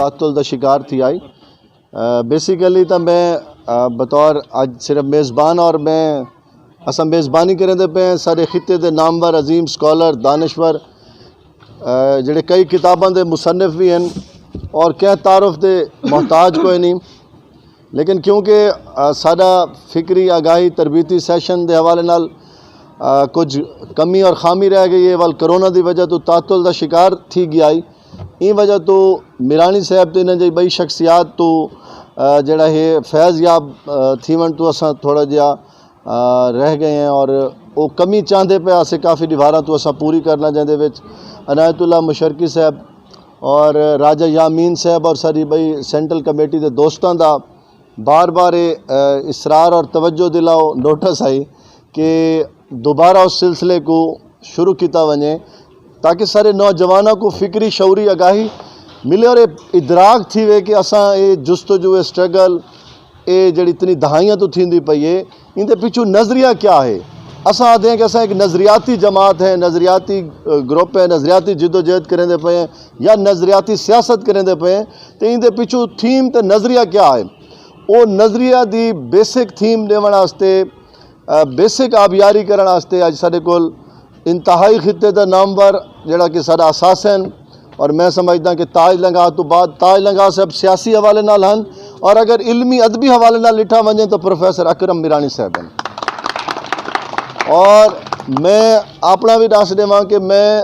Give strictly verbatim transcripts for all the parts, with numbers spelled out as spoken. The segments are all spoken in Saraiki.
تعطل دا شکار تھی آئی۔ بیسیکلی تاں میں بطور اج صرف میزبان اور میں اساں میزبانی کریں دے پے ہیں سارے خطے دے نامور عظیم اسکالر، دانشور، جڑے کئی کتاباں دے مصنف بھی ہیں اور کہیں تعارف دے محتاج کوئی نہیں، لیکن کیونکہ سارا فکری آگاہی تربیتی سیشن دے حوالے نال کچھ کمی اور خامی رہ گئی ہے، ول کرونا دی وجہ تو تعطل دا شکار تھی گیا ہی۔ این وجہ تو میرانی صاحب تے انہاں جی بئی شخصیات تو جڑا ہے فیض یاب تھیون تو اساں تھوڑا جہا رہ گئے ہیں اور وہ کمی چاہتے پہ اسے کافی دیواراں تو اساں پوری کرنا جاندے وچ عنایت اللہ مشرقی صاحب اور راجہ یامین صاحب اور ساری بئی سینٹرل کمیٹی دے دوستاں دا بار بار اصرار اور توجہ دلاؤ نوٹس آئی کہ دوبارہ اس سلسلے کو شروع کیتا ونجے تاکہ سارے نوجوانوں کو فکری شعوری آگاہی ملے اور ادراک تھی وے کہ اساں اے جستجو اے سٹرگل اے جڑی اتنی دہائیاں تو تھیندی پئی ہے، ان دے پچھو نظریہ کیا ہے؟ اساں آدھے ہیں کہ اساں ایک نظریاتی جماعت ہے، نظریاتی گروپ ہے، نظریاتی جدوجہد کریں دے پئے ہیں یا نظریاتی سیاست کریں دے پئے ہیں، تے ان دے پچھو تھیم تے نظریہ کیا ہے؟ او نظریہ دی بیسک تھیم ݙیوݨ واسطے، بیسک آبیاری کرݨ واسطے اج ساݙے کول انتہائی خطے دا نامور جڑا کہ ساݙا اثاثہ ہیں، اور میں سمجھدا کہ تاج لنگا تو بعد تاج لنگا صاحب سیاسی حوالے نال ہن، اور اگر علمی ادبی حوالے نال لٹھا ونجے تو پروفیسر اکرم میرانی صاحب ہیں۔ اور میں اپنا بھی دس دیواں کہ میں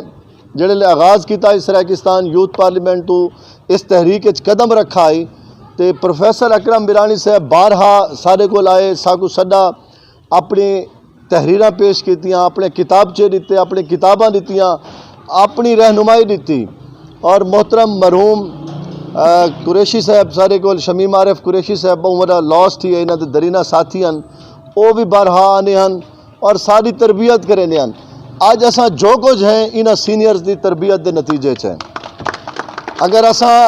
جڑے لے آغاز کیتا اس سرائیکستان یوتھ پارلیمنٹ تو اس تحریک اچ قدم رکھا ہے، تے پروفیسر اکرم میرانی صاحب بارہا ساڈے کول آئے، ساکو سدا اپنی تحریراں پیش کیتیاں، اپنے کتابچے ݙتے، اپنی کتاباں ݙتیاں، اپنی رہنمائی ݙتی۔ اور محترم مرحوم قریشی صاحب سارے کول، شمیم عارف قریشی صاحب، بہوں وڈا لاس تھی ہے، انہاں دے درینہ ساتھی ہن، او بھی بارہا آنے ہن اور ساری تربیت کرے نے ہن۔ اج اساں جو کچھ ہیں انہاں سینئرز دی تربیت دے نتیجے چ ہیں۔ اگر اساں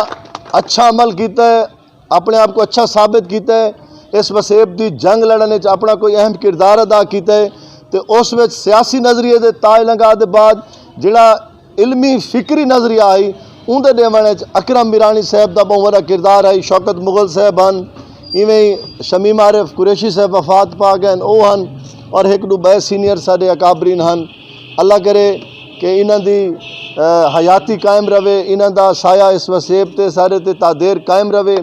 اچھا عمل کیتا ہے، اپنے آپ کو اچھا ثابت کیتا ہے، اس وسیب دی جنگ لڑنے چ اپنا کوئی اہم کردار ادا کیتا ہے، تے اس وچ سیاسی نظریے دے تاج لنگا دے بعد جڑا علمی فکری نظریہ آئی، اون دے ڈیون وچ اکرم میرانی صاحب دا بہت بڑا کردار آئی، شوکت مغل صاحب ہن، ایویں شمیم عارف قریشی صاحب وفات پا گئے، او ہن، اور ایک دو بے سینئر سارے اکابرین ہن۔ اللہ کرے کہ انہاں دی حیاتی قائم رہے، انہاں دا سایہ اس وسیب تے سارے تے تادیر قائم رہے،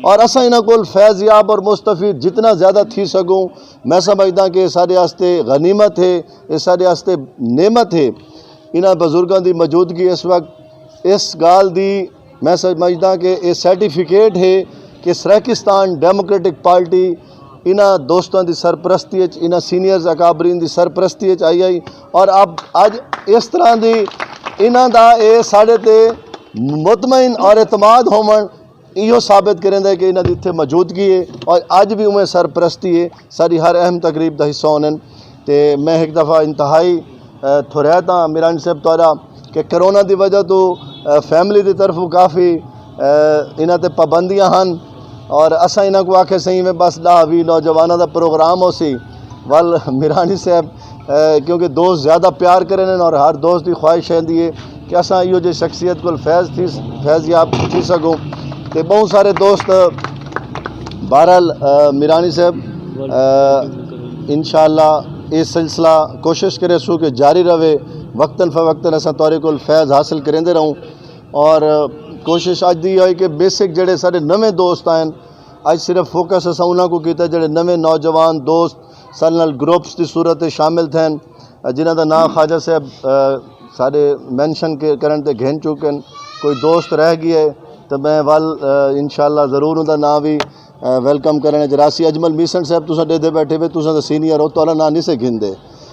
اور اساں انہاں کول فیض یاب اور مستفید جتنا زیادہ تھی سکوں، میں سمجھدا کہ سارے واسطے غنیمت ہے، یہ سارے واسطے نعمت ہے۔ انہاں بزرگاں دی موجودگی اس وقت اس گال دی میں سمجھدا کہ یہ سرٹیفکیٹ ہے کہ سرائیکستان ڈیموکریٹک پارٹی انہاں دوستاں دی سرپرستی اچ، انہاں سینئرز اکابرین دی سرپرستی اچ آئی آئی، اور اب اج اس طرح دی انہاں دا اے ساڈے تے مطمئن اور اعتماد ہوون، ایہو ثابت کریندا ہے کہ انہاں دی اتھے موجودگی ہے اور اج بھی اوویں سرپرستی ہے، ساری ہر اہم تقریب دا حصہ ہونن۔ تے میں ایک دفعہ انتہائی تھوریت ہاں میرانی صاحب تہاڈا کہ کرونا دی وجہ تو فیملی دی طرفوں کافی انہاں تے پابندیاں ہن، اور اساں انہاں کو آکھے سہی میں بس ڈاہ وی نوجواناں دا پروگرام ہو سی، ول میرانی صاحب کیونکہ دوست زیادہ پیار کرے نے اور ہر دوست دی خواہش ہے کہ اساں ایہو جے شخصیت کول فیض تھی فیض یاب تھی سکوں۔ تے بہت سارے دوست بہرحال میرانی صاحب انشاءاللہ یہ سلسلہ کوشش کرے سو کہ جاری رہے، وقتاً فوقتاً اساں تہاڈے کول فیض حاصل کریندے رہوں۔ اور کوشش اج دی ہوئی کہ بیسک جڑے سارے نویں دوست آئے، اج صرف فوکس اساں انہاں کو کیتا جڑے نویں نوجوان دوست سارے نال گروپس دی صورت شامل تھے، جنہاں دا نام خواجہ صاحب سارے مینشن کرن تے گھن چکن۔ کوئی دوست رہ گیا ہے تو میں ول انشاءاللہ ضرور انہاں دا نام بھی ویلکم کرنے چ راسی۔ اجمل میسن صاحب تساں ڈیدھے بیٹھے وے، تساں دا سینئر ہو، تہاڈا نام نہیں سے گھندے۔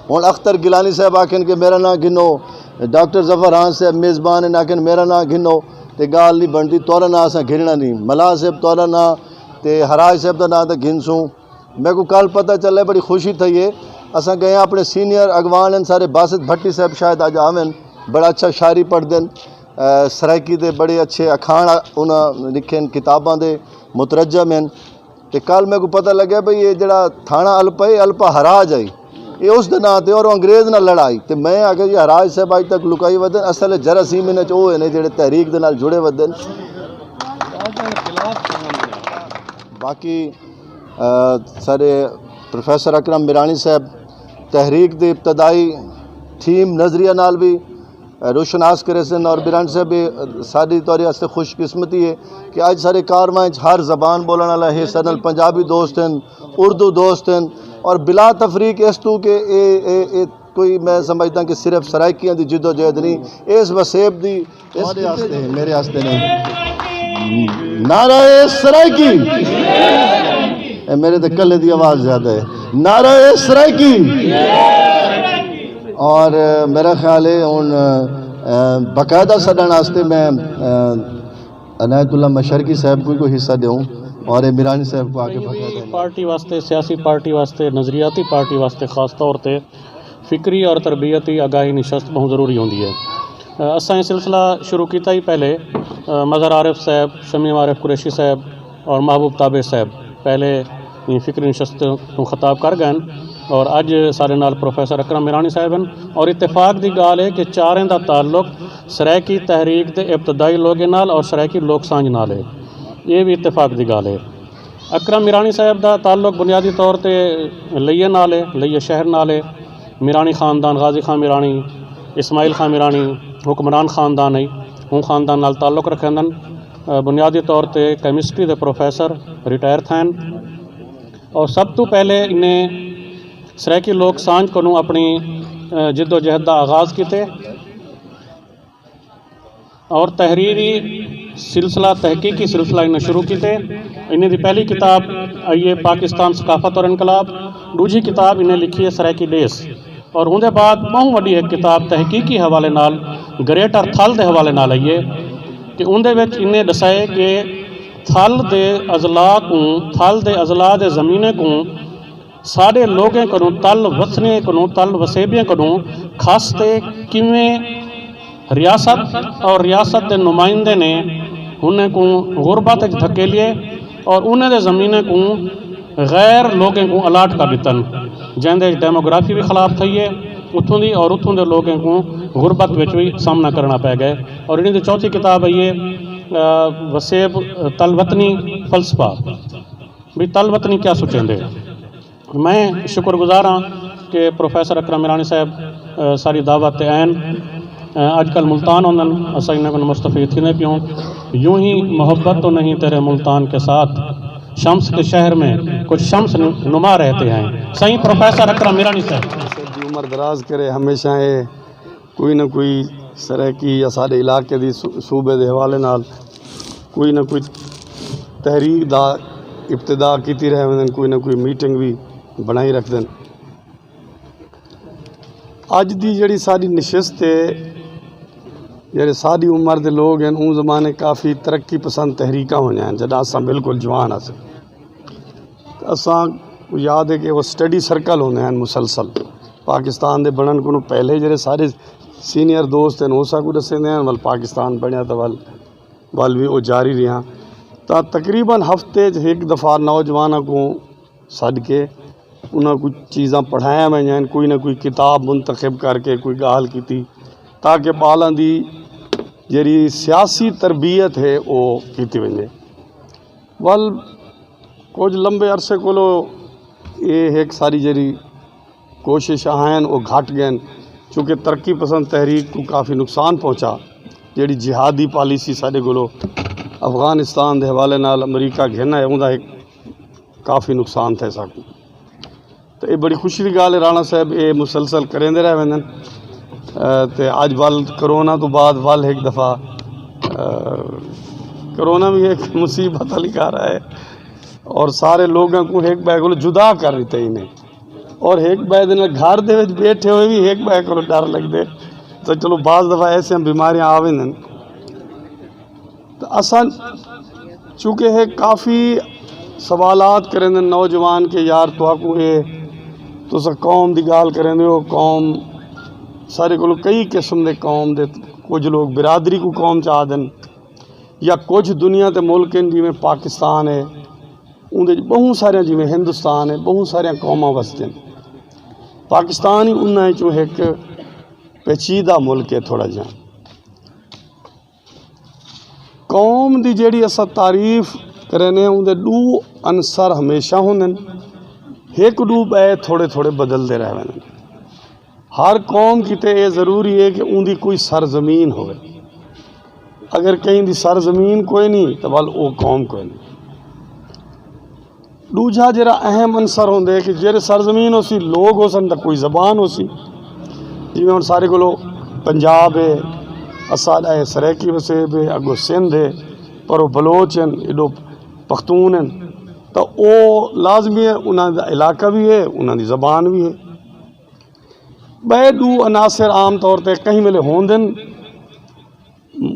ہن اختر گیلانی صاحب آکھن کہ میرا نام گھنو، ڈاکٹر ظفر خان صاحب میزبان ہیں آکھن میرا نام گھنو، تے گال نہیں بنتی، تہاڈا نام اساں گھننا نہیں۔ ملاح صاحب تہاڈا نام تے حراج صاحب دا نام تے گھن سوں۔ میکوں کل پتہ چلے، بڑی خوشی تھئی ہے۔ اساں گئے ہاں اپنے سینئر اگوان ہیں سارے، باسط بھٹی صاحب شاید اج آون، بڑا اچھا شاعری پڑھدن۔ سرائیکی دے بڑے اچھے اکھاݨ انہاں لکھے ہن، کتاباں دے مترجم ہن۔ تے کل میکوں پتہ لگیا بھئی یہ جڑا تھانہ الپا ہے، الپا حراج آئی، یہ اس دے ناں تے اور انگریز نال لڑائی۔ تے میں آکھیا جی حراج صاحب اج تک لکائی ودن، اصل جراثیم انہاں چ او ہن جڑے تحریک دے نال جڑے ودن۔ باقی سارے پروفیسر اکرم میرانی صاحب تحریک دے ابتدائی تھیم نظریہ نال بھی روشناس کرے سن، اور میرانی صاحب ساری طور واسطے خوش قسمتی ہے کہ اج سارے کارواں ہر زبان بولن والا ہے، سارے پنجابی دوست ہیں، اردو دوست ہیں، اور بلا تفریق اس تو کہ اے اے اے کوئی میں سمجھدا کہ صرف سرائیکیاں دی جدوجہد نہیں، اس وسیب دی اس واسطے میرے واسطے نہیں۔ نعرہ سرائیکی، اے میرے تے کلے دی آواز زیادہ ہے۔ نعرہ سرائیکی۔ اور میرا خیال ہے ہن باقاعدہ سڈن واسطے میں عنایت اللہ مشرقی صاحب کو کوئی حصہ دیوں، اور میرانی صاحب کو آگے باقاعدہ پارٹی واسطے، سیاسی پارٹی واسطے، نظریاتی پارٹی واسطے خاص طور تے فکری اور تربیتی آگاہی نشست بہوں ضروری ہوندی ہے۔ اساں اے سلسلہ شروع کیتا ہی پہلے مظہر عارف صاحب، شمیم عارف قریشی صاحب اور محبوب تابع صاحب پہلے ایں فکری نشست توں خطاب کر گئن، اور اج سارے نال پروفیسر اکرم میرانی صاحب ہیں، اور اتفاق دی گال ہے کہ چاریں دا تعلق سرائیکی تحریک دے ابتدائی لوگے نال اور سرائیکی لوک سانج نال ہے۔ یہ بھی اتفاق دی گال ہے۔ اکرم میرانی صاحب دا تعلق بنیادی طور تے لیہ نال ہے، لیہ شہر نال ہے۔ میرانی خاندان، غازی خان میرانی، اسماعیل خان میرانی، حکمران خاندان ہے، ہوں خاندان نال تعلق رکھندن۔ بنیادی طور تے کیمسٹری دے پروفیسر ریٹائر تھین، اور سب تو پہلے انہیں سرائیکی لوک سانج کنوں اپنی جدوجہد دا آغاز کیتے۔ اور تحریری سلسلہ، تحقیقی سلسلہ انہیں شروع کیتے۔ انہیں دی پہلی کتاب آئی ہے پاکستان ثقافت اور انقلاب، ݙوجھی کتاب انہیں لکھی ہے سرائیکی ݙیس، اور اوندے بعد ٻہوں وݙی ہک کتاب تحقیقی حوالے نال گریٹر تھل دے حوالے نال آئی ہے کہ اوندے وچ انہیں ݙسائے کہ تھل دے اضلاع کوں، تھل دے اضلاع دے زمینیں کوں ساݙے لوگیں کنوں، تل وسنیں کنوں، تل وسیبیاں کنوں کھس تے کیویں ریاست اور ریاست دے نمائندے نے انہیں کوں غربت اچ دھکیلیے اور انہیں دے زمینیں کوں غیر لوگیں کوں الاٹ کر ݙتن، جیندے اچ ڈیموگرافی وی خلاف تھئی ہے اتھوں دی، اور اتھوں دے لوگیں کوں غربت وچ وی سامنا کرݨا پئے ڳئے۔ اور انہیں دی چوتھی کتاب آئی ہے وسیب تل وطنی، فلسفہ، بھی تل وطنی کیا سوچیندے۔ میں شکر گزار ہاں کہ پروفیسر اکرم میرانی صاحب ساری دعوت تے آئن۔ اج کل ملتان ہوندن، اساں انہاں کوں مستفید تھیندے پیوں۔ یوں ہی محبت تو نہیں تیرے ملتان کے ساتھ، شمس کے شہر میں کچھ شمس نما رہتے ہیں۔ سائیں پروفیسر اکرم میرانی صاحب۔ عمر دراز کرے، ہمیشہ اے کوئی نہ کوئی سرائیکی یا ساڈے علاقے دی صوبے دے حوالے نال کوئی نہ کوئی تحریک دا ابتدا کیتی رہ ویندن، کوئی نہ کوئی میٹنگ وی بنڑائی رکھدن۔ اج دی جیڑھی ساڈی نشست ہے، جیڑھے ساڈی عمر دے لوگ ہن، اوں زمانے کافی ترقی پسند تحریکاں ہوندیاں ہن جڈاں اساں بالکل جوان ہاسے۔ اساں کوں یاد ہے کہ وہ سٹڈی سرکل ہوندے ہن مسلسل۔ پاکستان دے بنڑن کنوں پہلے جیڑھے سارے سینئر دوست ہن، او ساکوں ڈسیندے ہن، ول پاکستان بنڑیا تاں ول ول وی او جاری ریہاں۔ تاں تقریبا ہفتے اچ ہک دفعہ نوجواناں کوں سڈ کے انہاں کوں چیزاں پڑھایاں ونجن، کوئی نہ کوئی کتاب منتخب کر کے کوئی گالھ کیتی تاکہ بالاں دی جیڑھی سیاسی تربیت ہے او کیتی ونجے۔ ول کجھ لمبے عرصے کولو اے ہک ساری جیڑھی کوشش آہن او گھٹ گئن، چونکہ ترقی پسند تحریک کوں کافی نقصان پہنچا۔ جیڑھی جہادی پالیسی ساڈے کولو افغانستان دے حوالے نال امریکہ گھن آئے، اوندا ہک کافی نقصان تھے ساکوں۔ تے اے بڑی خوشی دی گالھ ہے رانا صاحب اے مسلسل کریندے رہ ویندن۔ تے اج ول کرونا تو بعد ول ہک دفعہ کرونا بھی ایک مصیبت والی کار ہے، اور سارے لوگاں کو ہک بے کولو جدا کر دیتا انہیں، اور ہک بے دے نال گھر دے وچ بیٹھے ہوئے بھی ہک بے کولو ڈر لگدے۔ تو چلو بعض دفعہ ایسے بیماریاں آ ویندن۔ تو اساں چونکہ ہے کافی سوالات کریندن نوجوان کہ یار تہاکوں اے تساں قوم دی گالھ کریندے ہو، قوم سارے کولو کئی قسم دے قوم دے، کچھ لوگ برادری کو قوم چاہ دن، یا کجھ دنیا تے ملک ہن جیویں پاکستان ہے، اوندے وچ بہوں ساریاں، جیویں ہندوستان ہے، بہوں ساریاں قوماں وسدین۔ پاکستان ہی انہاں وچوں ہک پیچیدہ ملک ہے تھوڑا جیہاں۔ قوم دی جیڑھی اساں تعریف کریندے ہیں، اوندے ݙو عنصر ہمیشہ ہوندن، ہک ݙو ٻئے تھوڑے تھوڑے بدلدے رہ ویندن۔ ہر قوم کیتے اے ضروری ہے کہ اوندی کوئی سرزمین ہووے۔ اگر کہیں دی سرزمین کوئی نہیں، تاں ول او قوم کوئی نہیں۔ ݙوجھا جیڑھا اہم عنصر ہوندے کہ جیڑھے سرزمین ہوسی، لوگ ہوسن، تاں کوئی زبان ہوسی۔ جیویں ہݨ سارے کولو پنجاب ہے، اساݙا ہے سرائیکی وسیب ہے، اڳوں سندھ ہے، پر او بلوچ ہن، ایݙو پختون ہن، تاں او لازمی ہے، انہاں دا علاقہ وی ہے، انہاں دی زبان وی ہے۔ ٻئے ݙو عناصر عام طور تے کہیں ویلے ہوندن،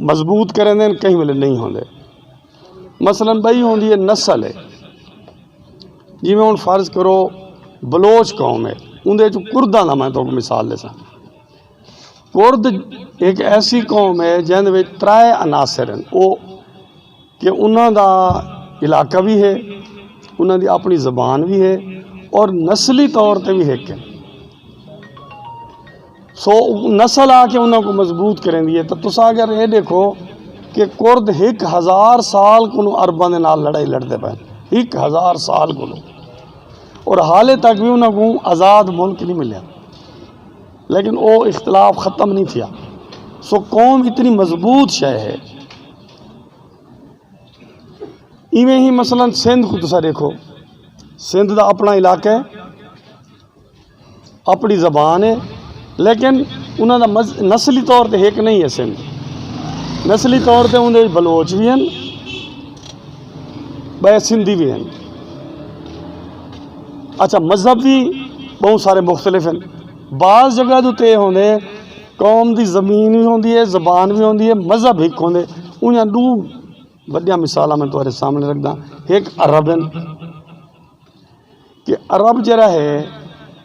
مضبوط کریندن، کہیں ویلے نہیں ہوندے۔ مثلاً ٻئی ہوندی ہے نسل ہے، جیویں ہݨ فرض کرو بلوچ قوم ہے، اوندے وچ کرداں دا میں تہاکوں مثال ݙیساں۔ کرد ہک ایسی قوم ہے جیندے وچ ترائے عناصر ہن، او کہ انہاں دا علاقہ وی ہے، انہاں دی اپݨی زبان وی ہے اور نسلی طور تے وی ہک ہے۔ سو نسل آ کے انہاں کوں مضبوط کریندی ہے۔ تاں تساں اگر اے ݙیکھو کہ کرد ہک ہزار سال کولوں عرباں دے نال لڑائی لڑدے پئے، ہک ہزار سال کولوں، اور حالے تک وی انہاں کوں آزاد ملک نہیں ملیا، لیکن او اختلاف ختم نہیں تھیا۔ سو قوم اتنی مضبوط شے ہے۔ ایویں ہی مثلاً سندھ کوں تساں ݙیکھو، سندھ دا اپݨا علاقہ ہے، اپݨی زبان ہے، لیکن انہاں دا مز-، نسلی طور تے ہک نہیں ہے سندھ۔ نسلی طور تے اوندے وچ بلوچ وی ہن، ٻئے سندھی وی ہن۔ اچھا، مذہب وی ٻہوں سارے مختلف ہن۔ بعض جگہ دے اتے ہوندے، قوم دی زمین وی ہوندی ہے، زبان وی ہوندی ہے، مذہب ہک ہوندے۔ انہاں ݙو وݙیاں مثالاں میں تہاݙے سامݨے رکھداں۔ ہک عرب ہن کہ عرب جیڑھا ہے،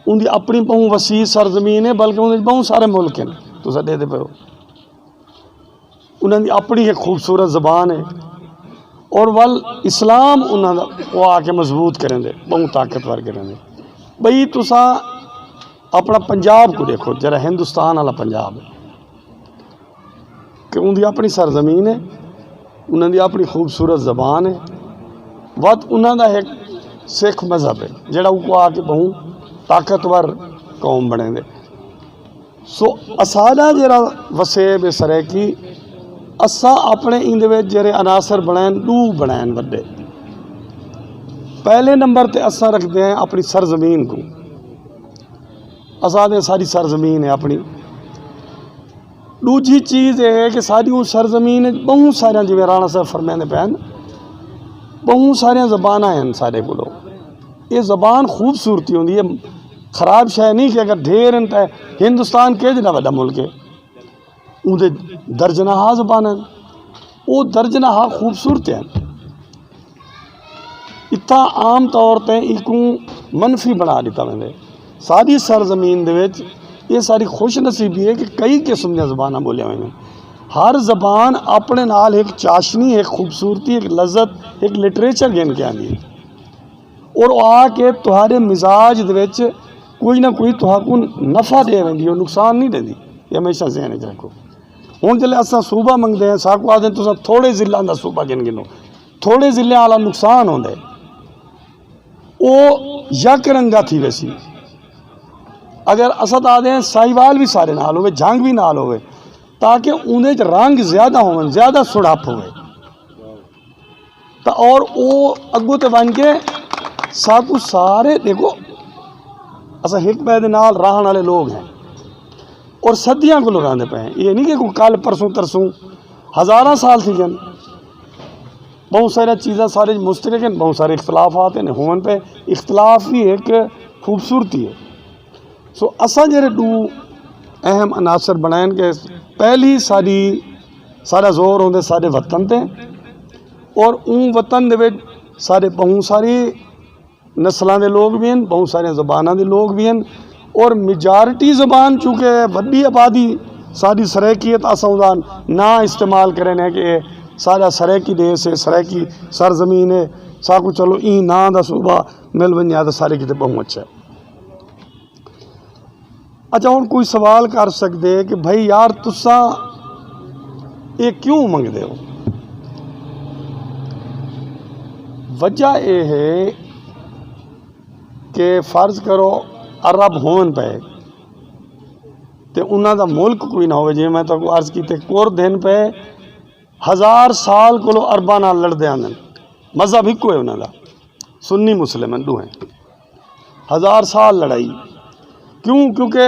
اوندی اپݨی ٻہوں وسیع سرزمین ہے، بلکہ اوندے وچ ٻہوں سارے ملک ہن، تساں ݙیہدے پئے ہو۔ انہاں دی اپݨی ہک خوبصورت زبان ہے، اور ول اسلام انہاں دا او آ کے مضبوط کریندے، ٻہوں طاقتور کریندے۔ ٻئی تساں اپݨا پنجاب کوں ݙیکھو، جیڑھا ہندوستان والا پنجاب ہے، کہ اوندی اپݨی سرزمین ہے، انہاں دی اپݨی خوبصورت زبان ہے، وت انہاں دا ہک سکھ مذہب ہے، جیڑھا اوکوں آ کے ٻہوں طاقتور قوم بݨیندے۔ سو اساݙا جیڑھا وسیب ہے سرائیکی، اساں اپݨے ایندے وچ جیڑھے عناصر بݨائن، ݙو بݨائن وݙے۔ پہلے نمبر تے اساں رکھدے ہیں اپݨی سرزمین کوں، اساں آہدے ہیں ساݙی سرزمین ہے اپݨی۔ ݙوجھی چیز اے ہے کہ ساݙی او سرزمین وچ ٻہوں ساریاں، جیویں رانا صاحب فرمیندے پئے ہن، ٻہوں ساریاں زباناں ہن ساݙے کولو۔ اے زبان خوبصورتی ہوندی ہے، خراب شے نہیں کہ اگر ڈھیر ہن تاں ہندوستان کیجھنا وݙا ملک ہے، اوندے درجنہا زباناں ہن، او درجنہا خوبصورت ہن۔ اتھاں عام طور تے ایکوں منفی بݨا ݙتا ویندے۔ ساݙی سرزمین دے وچ اے ساݙی خوش نصیبی ہے کہ کئی قسم دیاں زباناں ٻولیاں ویندیاں۔ ہر زبان اپݨے نال ہک چاشنی، ہک خوبصورتی، ہک لذت، ہک لٹریچر گھن کے آندی ہے، اور آ کے تہاݙے مزاج دے وچ کوئی نہ کوئی تہاکوں نفع ݙے ویندی ہے، نقصان نہیں ݙیندی۔ یہ ہمیشہ ذہن وچ رکھو۔ ہݨ جلے اساں صوبہ منگدے ہیں، ساکوں آہدے ہیں تساں تھوڑے ضلعاں دا صوبہ گھن گھنو، تھوڑے ضلعاں والا نقصان ہوندے، او یک رنگا تھی ویسی۔ اگر اساں تاں آہدے ہیں ساہیوال وی سارے نال ہووے، جھنگ وی نال ہووے، تاکہ اوندے وچ رنگ زیادہ ہوون، زیادہ سڑھپ ہووے۔ تاں اور او اڳوں تے ونڄ کے ساکوں سارے، ݙیکھو، اساں ہک ٻئے دے نال رہݨ والے لوگ ہیں اور صدیاں کولوں رہندے پئے ہیں۔ یہ نہیں کہ کوئی کل پرسوں ترسوں، ہزاراں سال تھی ڳئے۔ ٻہوں ساریاں چیزاں سارے مشترک ہیں، ٻہوں سارے اختلافات ہیں، ہوون پئے۔ اختلاف وی ہک خوبصورتی ہے۔ سو اساں جیڑھے ݙو اہم عناصر بݨائن کہ پہلی ساݙی، ساݙا زور ہوندے ساݙے وطن تے، اور اوں وطن دے وچ ساݙے ٻہوں ساری نسلاں دے لوگ وی ہن، ٻہوں ساریاں زباناں دے لوگ وی ہن، اور میجارٹی زبان چونکہ وݙی آبادی ساݙی سرائیکی ہے، تاں اساں اوندا ناں استعمال کریندے ہیں کہ اے ساݙا سرائیکی دیس ہے، سرائیکی سرزمین ہے، ساکوں چلو ایں ناں دا صوبہ مل ونڄے تاں سارے کیتے ٻہوں اچھا ہے۔ اچھا، ہݨ کوئی سوال کر سڳدے کہ بھئی یار، تساں اے کیوں منگدے ہو؟ وجہ اے ہے کہ فرض کرو، عرب ہوون پئے تے انہاں دا ملک کوئی نہ ہووے، جیویں میں تہاکوں عرض کیتے، کرد ہن پئے، ہزار سال کولو عرباں نال لڑدے آندن، مذہب ہکو ہے انہاں دا، سنی مسلم ہن ݙوہیں۔ ہزار سال لڑائی، کیوں؟ کیونکہ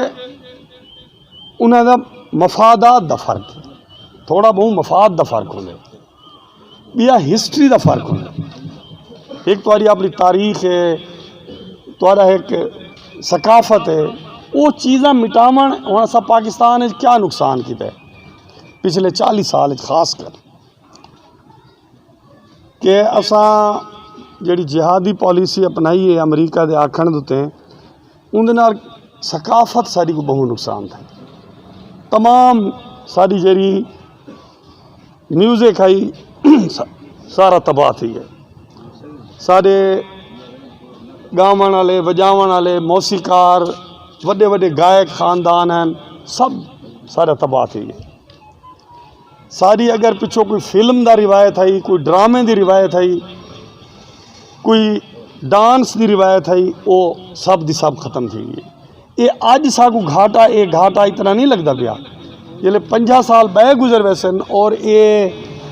انہاں دا مفادات دا فرق ہے، تھوڑا بہت مفاد دا فرق ہوندے، ٻیا ہسٹری دا فرق ہوندے۔ ہک تہاݙی اپݨی تاریخ ہے، تہاݙا ہک ثقافت ہے، او چیزاں مٹاوݨ۔ ہݨ اساں پاکستان وچ کیا نقصان کیتا ہے پچھلے چالیس سال وچ خاص کر؟ کہ اساں جیڑھی جہادی پالیسی اپنائی ہے امریکہ دے آکھݨ دے اتے، اوندے نال ثقافت ساݙی کوں ٻہوں نقصان تھئی۔ تمام ساݙی جیڑھی میوزک ہئی، سا-، سارا تباہ تھی ڳئے۔ ساݙے ڳاوݨ والے، وڄاوݨ والے، موسیقار، وݙے وݙے گائک خاندان ہن، سب سارا تباہ تھی ڳئے۔ ساری اگر پچھوں کوئی فلم دا روایت ہئی، کوئی ڈرامے دی روایت ہئی، کوئی ڈانس دی روایت ہئی، او سب دی سب ختم تھی ڳئی۔ اے اڄ ساکوں گھاٹا، اے گھاٹا اتنا نہیں لڳدا پیا۔ جیلے پنجاہ سال ٻئے گزر ویسن اور اے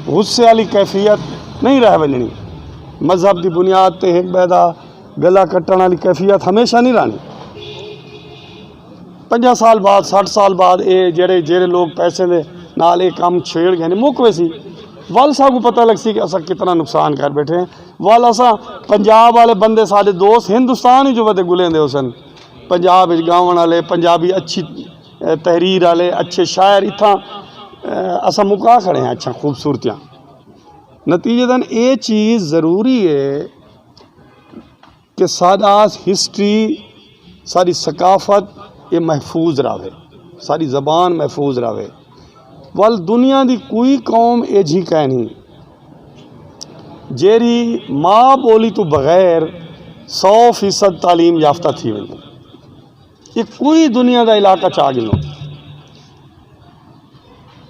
غصے والی کیفیت نہیں رہ ونڄݨی۔ مذہب دی بنیاد تے ہک ٻئے دا گلا کٹݨ والی کیفیت ہمیشہ نہیں رہݨی۔ پنجاہ سال بعد، سٹھ سال بعد اے جیڑھے، جیڑھے لوگ پیسے دے نال اے کم چھیڑ ڳئے نے، مک ویسی۔ ول ساکوں پتہ لڳسی کہ اساں کتنا نقصان کر ٻیٹھے ہیں۔ ول اساں پنجاب والے بندے، ساݙے دوست ہندوستان وچ ودے ڳلیندے ہوسن، پنجاب وچ ڳاوݨ والے، پنجابی اچھی، اے، تحریر والے، اچھے شاعر اتھاں، اے، اساں مکا کھڑے ہیں اچھا خوبصورتیاں۔ نتیجتاً اے چیز ضروری ہے کہ ساݙا ہسٹری، ساݙی ثقافت اے محفوظ رہوے، ساݙی زبان محفوظ رہوے۔ ول دنیا دی کوئی قوم ایجھی کائنی جیڑھی ماء ٻولی توں بغیر سو فیصد تعلیم یافتہ تھی ونڄے۔ اے کوئی دنیا دا علاقہ چا گھنو،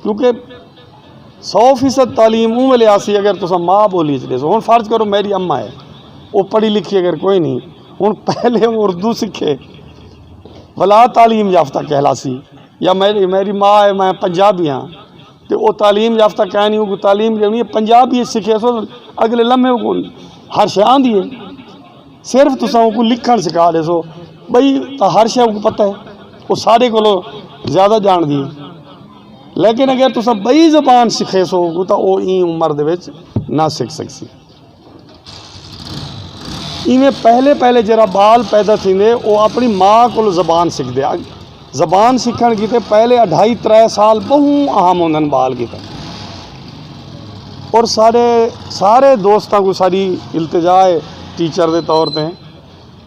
کیونکہ سو فیصد تعلیم اوں ویلے آسی اگر تساں ماء ٻولی اچ ݙیسو۔ ہݨ فرض کرو میݙی اماں ہے، او پڑھی لکھی اگر کوئی نہیں، ہݨ پہلے او اردو سکھے، ولا تعلیم یافتہ کہلاسی۔ یا میݙی، میݙی ماء ہے، میں پنجابی ہاں، تے او تعلیم یافتہ کائنی، اوکوں تعلیم ݙیوݨی ہے، پنجابی اچ سکھیسو، اڳلے لمحے اوکوں ہر شے آندی ہے۔ صرف تساں اوکوں لکھݨ سکھا ݙیسو، ٻئی تاں ہر شے اوکوں پتہ ہے، او ساݙے کولوں زیادہ ڄاݨدی ہے۔ لیکن اگر تساں ٻئی زبان سکھیسو اوکوں، تاں او ایں عمر دے وچ نہ سکھ سڳسی۔ ایویں پہلے پہلے جیڑھا ٻال پیدا تھیندے، او اپݨی ماء کولوں زبان سکھدے۔ زبان سکھݨ کیتے پہلے اڈھائی ترے سال ٻہوں اہم ہوندن ٻال کیتے۔ اور ساݙے سارے دوستاں کوں ساݙی التجا ہے ٹیچر دے طور تے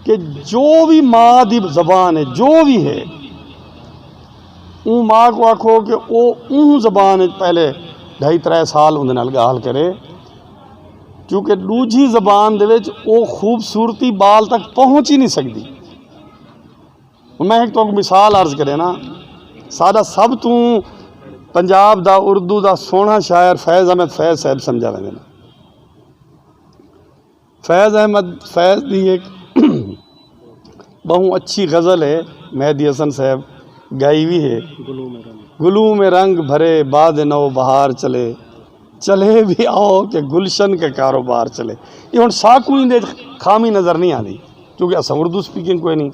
کہ جو وی ماء دی زبان ہے، جو وی ہے، اوں ماء کوں آکھو کہ او اوں زبان وچ پہلے ڈھائی ترے سال اوندے نال ڳالھ کرے، کیونکہ ݙوجھی زبان دے وچ او خوبصورتی ٻال تک پہنچ ہی نہیں سڳدی۔ میں ہک تہاکوں مثال عرض کرے نا، ساݙا سب توں پنجاب دا اردو دا سوہݨا شاعر فیض احمد فیض صاحب سمجھا ویندے نے۔ فیض احمد فیض دی ہک ٻہوں اچھی غزل ہے، مہدی حسن صاحب ڳائی وی ہے۔ گلوں میں رنگ بھرے باد نو بہار چلے، چلے بھی آؤ کہ گلشن کا کاروبار چلے۔ یہ ہݨ ساکوں ایندے خامی نظر نہیں آندی، کیونکہ اساں اردو سپیکنگ کوئی نہیں۔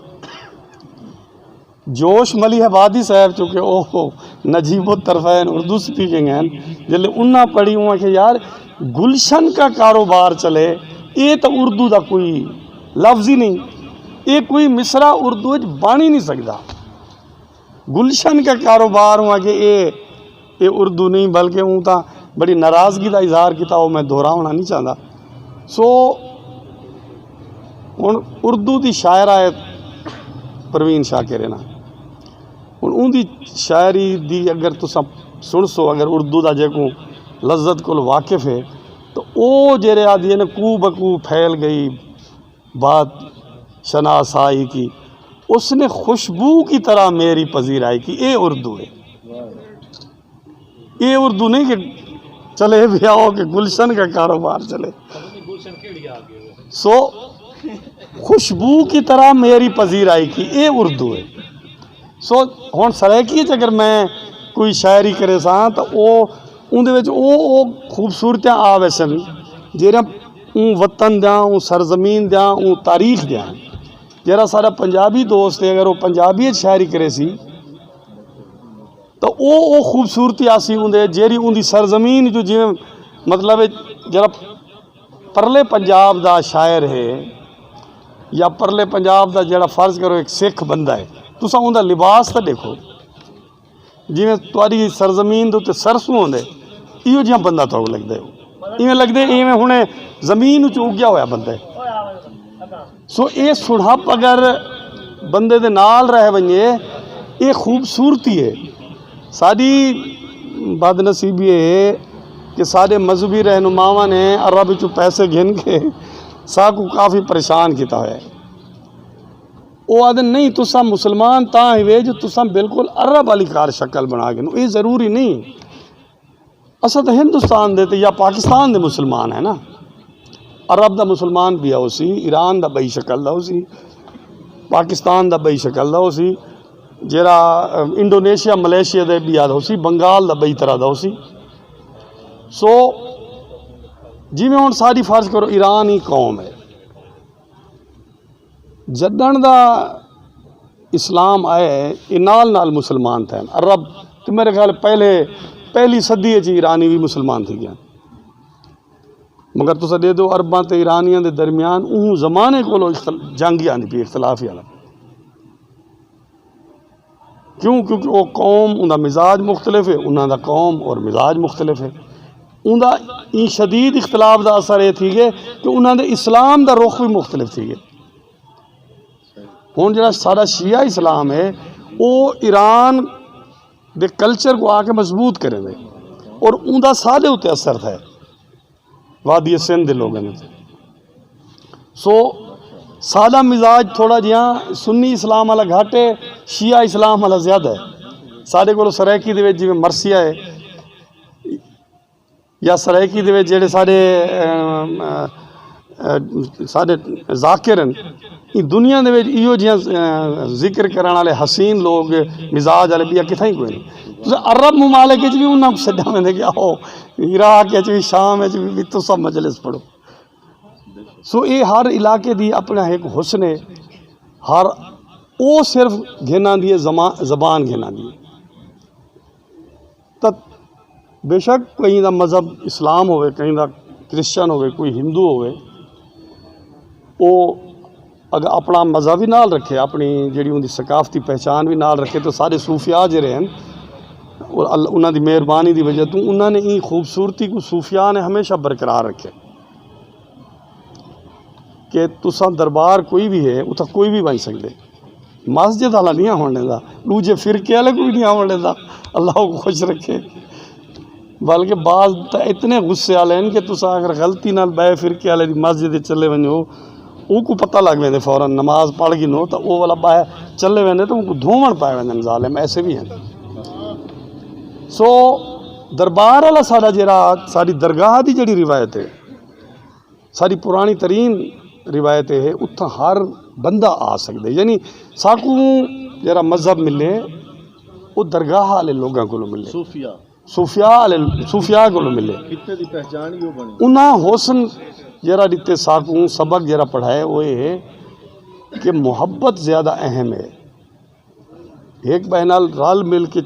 جوش ملیح آبادی صاحب، چونکہ او نجیب الطرفین اردو سپیکنگ ہیں، جلے انہاں پڑھی، انہاں کہ یار، گلشن کا کاروبار چلے، اے تاں اردو دا کوئی لفظ ہی نہیں، اے کوئی مصرع اردو وچ بݨ ہی نہیں سڳدا۔ گلشن کا کاروبار ہوا کہ اے، اے اردو نہیں، بلکہ اوں تاں بڑی ناراضگی دا اظہار کیتا، او میں دہراوݨا نہیں چاہندا۔ سو ہݨ اردو دی شاعرہ ہے پروین شاکر ہے نا، ہݨ اوندی شاعری دی اگر تساں سݨسو، اگر اردو دا جیکوں لذت کول واقف ہے، تو او جیڑھے آہدی ہے نا، کوہ بہ کوہ پھیل گئی بات شناسائی کی، اس نے خوشبو کی طرح میری پذیرائی کی، اے اردو ہے۔ اے اردو نہیں کہ چلے بھی آؤ کہ گلشن کا کاروبار چلے۔ سو خوشبو کی طرح میری پذیرائی کی، اے اردو ہے۔ سو ہن سرائیکی اچ اگر میں کوئی شاعری کرے ساں تاں او اوندے وچ او او خوبصورتیاں آ ویسن جیڑھیاں اوں وطن دیاں، اوں سرزمین دیاں، اوں تاریخ دیاں ہن۔ جیڑھا ساڈا پنجابی دوست ہے، اگر او پنجابی اچ شاعری کرے سی تاں او او خوبصورتی آسی اوندے، جیڑھی اوندی سرزمین جو جویں مطلب ہے، جیڑھا پرلے پنجاب دا شاعر ہے یا پرلے پنجاب دا جیڑھا فرض کرو ایک سکھ بندہ ہے، تساں اوندا لباس تاں ڈیکھو، جویں تہاڈی سرزمین دے اتے سرسوں ہوندے، ایہو جیہاں بندہ تہاکوں لگدے ہو، ایویں لگدے ایویں ہنے زمین وچ اگیا ہویا بندہ ہے۔ سو اے سڑھپ اگر بندے دے نال رہ ونجے، اے خوبصورتی ہے۔ ساڈی بد نصیبی اے ہے کہ ساڈے مذہبی رہنماواں نے عرب وچوں پیسے گھن کے ساکوں کافی پریشان کیتا ہویا ہے۔ او آدھے نہیں، تساں مسلمان تاں ہیوے جو تساں بالکل عرب والی کار شکل بنا گھنو، اے ضروری نہیں۔ اساں تاں ہندوستان دے تے یا پاکستان دے مسلمان ہیں نا۔ عرب دا مسلمان ٻیا ہوسی، ایران دا ٻئی شکل دا ہوسی، پاکستان دا ٻئی شکل دا ہوسی، جیڑھا انڈونیشیا ملیشیا دے ٻیا دا ہوسی، بنگال دا ٻئی طرح دا ہوسی۔ سو جیویں ہن ساڈی فرض کرو ایران ہی قوم ہے، جݙݨ دا اسلام آئے، اے نال نال مسلمان تھئن۔ عرب تے میرے خیال پہلے، پہلی صدی اچ ایرانی وی مسلمان تھی ڳئے۔ مگر تساں ݙیہدو عرباں تے ایرانیاں دے درمیان اوں زمانے کولوں اختل-، جنگ ہی آندی پئی، اختلاف ہی آندا پیا۔ کیوں؟ کیونکہ او قوم، اوندا مزاج مختلف ہے، انہاں دا قوم اور مزاج مختلف ہے۔ اوندا ایں شدید اختلاف دا اثر اے تھی ڳئے کہ انہاں دے اسلام دا رخ وی مختلف تھی ڳئے۔ ہن جیڑھا ساڈا شیعہ اسلام ہے، او ایران دے کلچر کوں آ کے مضبوط کریندے اور اوندا ساڈے اتے اثر تھئے۔ وادی سندھ دے لوگاں دے۔ سو ساڈا مزاج تھوڑا جیہاں سنی اسلام والا گھٹ ہے، شیعہ اسلام والا زیادہ ہے۔ ساڈے کول سرائیکی دے وچ جیویں مرثیہ ہے یا سرائیکی دے وچ جیڑھے ساڈے، ام، ا، ساڈے ذاکر ہیں، ایں دنیا دے وچ ایہو جیہاں، ا، ذکر کرݨ والے حسین لوگ، مزاج والے ٻیا کتھائیں کوئی نہیں۔ تساں عرب ممالک وچ وی انہاں کوں سݙا ویندے کہ آؤ، عراق وچ وی، شام وچ وی، وی تساں مجلس پڑھو۔ سو اے ہر علاقے دی اپݨا ہک حسن ہے، ہر او صرف گھن آندی ہے، زما-، زبان گھن آندی ہے۔ تاں بے شک کہیں دا مذہب اسلام ہووے، کہیں دا کرسچن ہووے، کوئی ہندو ہووے، او اگر اپݨا مذہب وی نال رکھے، اپݨی جیڑھی اوندی ثقافتی پہچان وی نال رکھے، تاں سارے صوفیاء جیڑھے ہن، او ال-، انہاں دی مہربانی دی وجہ توں انہاں نے ایں خوبصورتی کوں صوفیاء نے ہمیشہ برقرار رکھے کہ تساں دربار کوئی وی ہے، اتھاں کوئی وی ونڄ سڳدے۔ مسجد والا نہیں آوݨ ݙیندا، ݙوجھے فرقے والے کوں وی نہیں آوݨ ݙیندا۔ اللہ کوں خوش رکھے۔ بلکہ بعض تاں اتنے غصے والے ہیں کہ تساں اگر غلطی نال ٻئے فرقے والے دی مسجد وچ چلے ونڄو، اونکوں پتہ لڳ ویندے فوراً، نماز پڑھ گھنو تاں او والا ٻاہر چلے ویندے تاں اونکوں دھووݨ پائے ویندن ظالم، ایسے وی ہیں۔ سو دربار والا ساݙا جیڑھا، ساݙی درگاہ دی جیڑھی روایت ہے، ساݙی پراݨی ترین روایت ہے، اتھاں ہر بندہ آ سڳدے۔ یعنی ساکوں جیڑھا مذہب ملے، او درگاہ والے لوگاں کولوں ملے۔ صوفیاء۔ صوفیاء والے، صوفیاء کولوں ملے۔ خطے دی پہچان ہی او بݨی۔ انہاں حسن جیڑھا ݙتے ساکوں، سبق جیڑھا پڑھائے، او اے ہے کہ محبت زیادہ اہم ہے۔ ہک ٻئے نال رل مل کے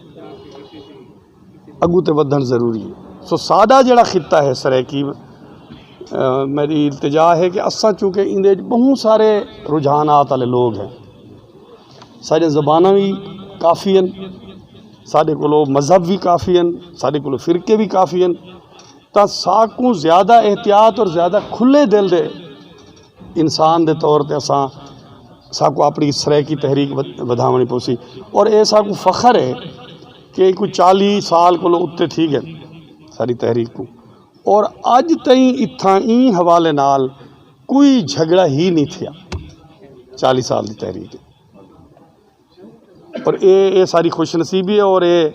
اڳوں تے ودھݨ ضروری ہے۔ سو ساݙا جیڑھا خطہ ہے سرائیکی، آ، میری التجا ہے کہ اساں چونکہ ایندے وچ ٻہوں سارے رجحانات والے لوگ ہیں، ساݙیاں زباناں وی کافی ہن، ساݙے کولو مذہب وی کافی ہن، ساݙے کولو فرقے وی کافی ہن، تاں ساکوں زیادہ احتیاط اور زیادہ کھلے دل دے انسان دے طور تے اساں، ساکوں اپݨی سرائیکی تحریک ودھ-، ودھاوݨی پوسی۔ اور اے ساکوں فخر ہے کہ کوئی چالیہہ سال کولو اتے تھی ڳئے ساݙی تحریک کوں، اور اڄ تئیں اتھاں ایں حوالے نال کوئی جھڳڑا ہی نہیں تھیا۔ چالیہہ سال دی تحریک ہے۔ اور اے، اے ساݙی خوش نصیبی ہے، اور اے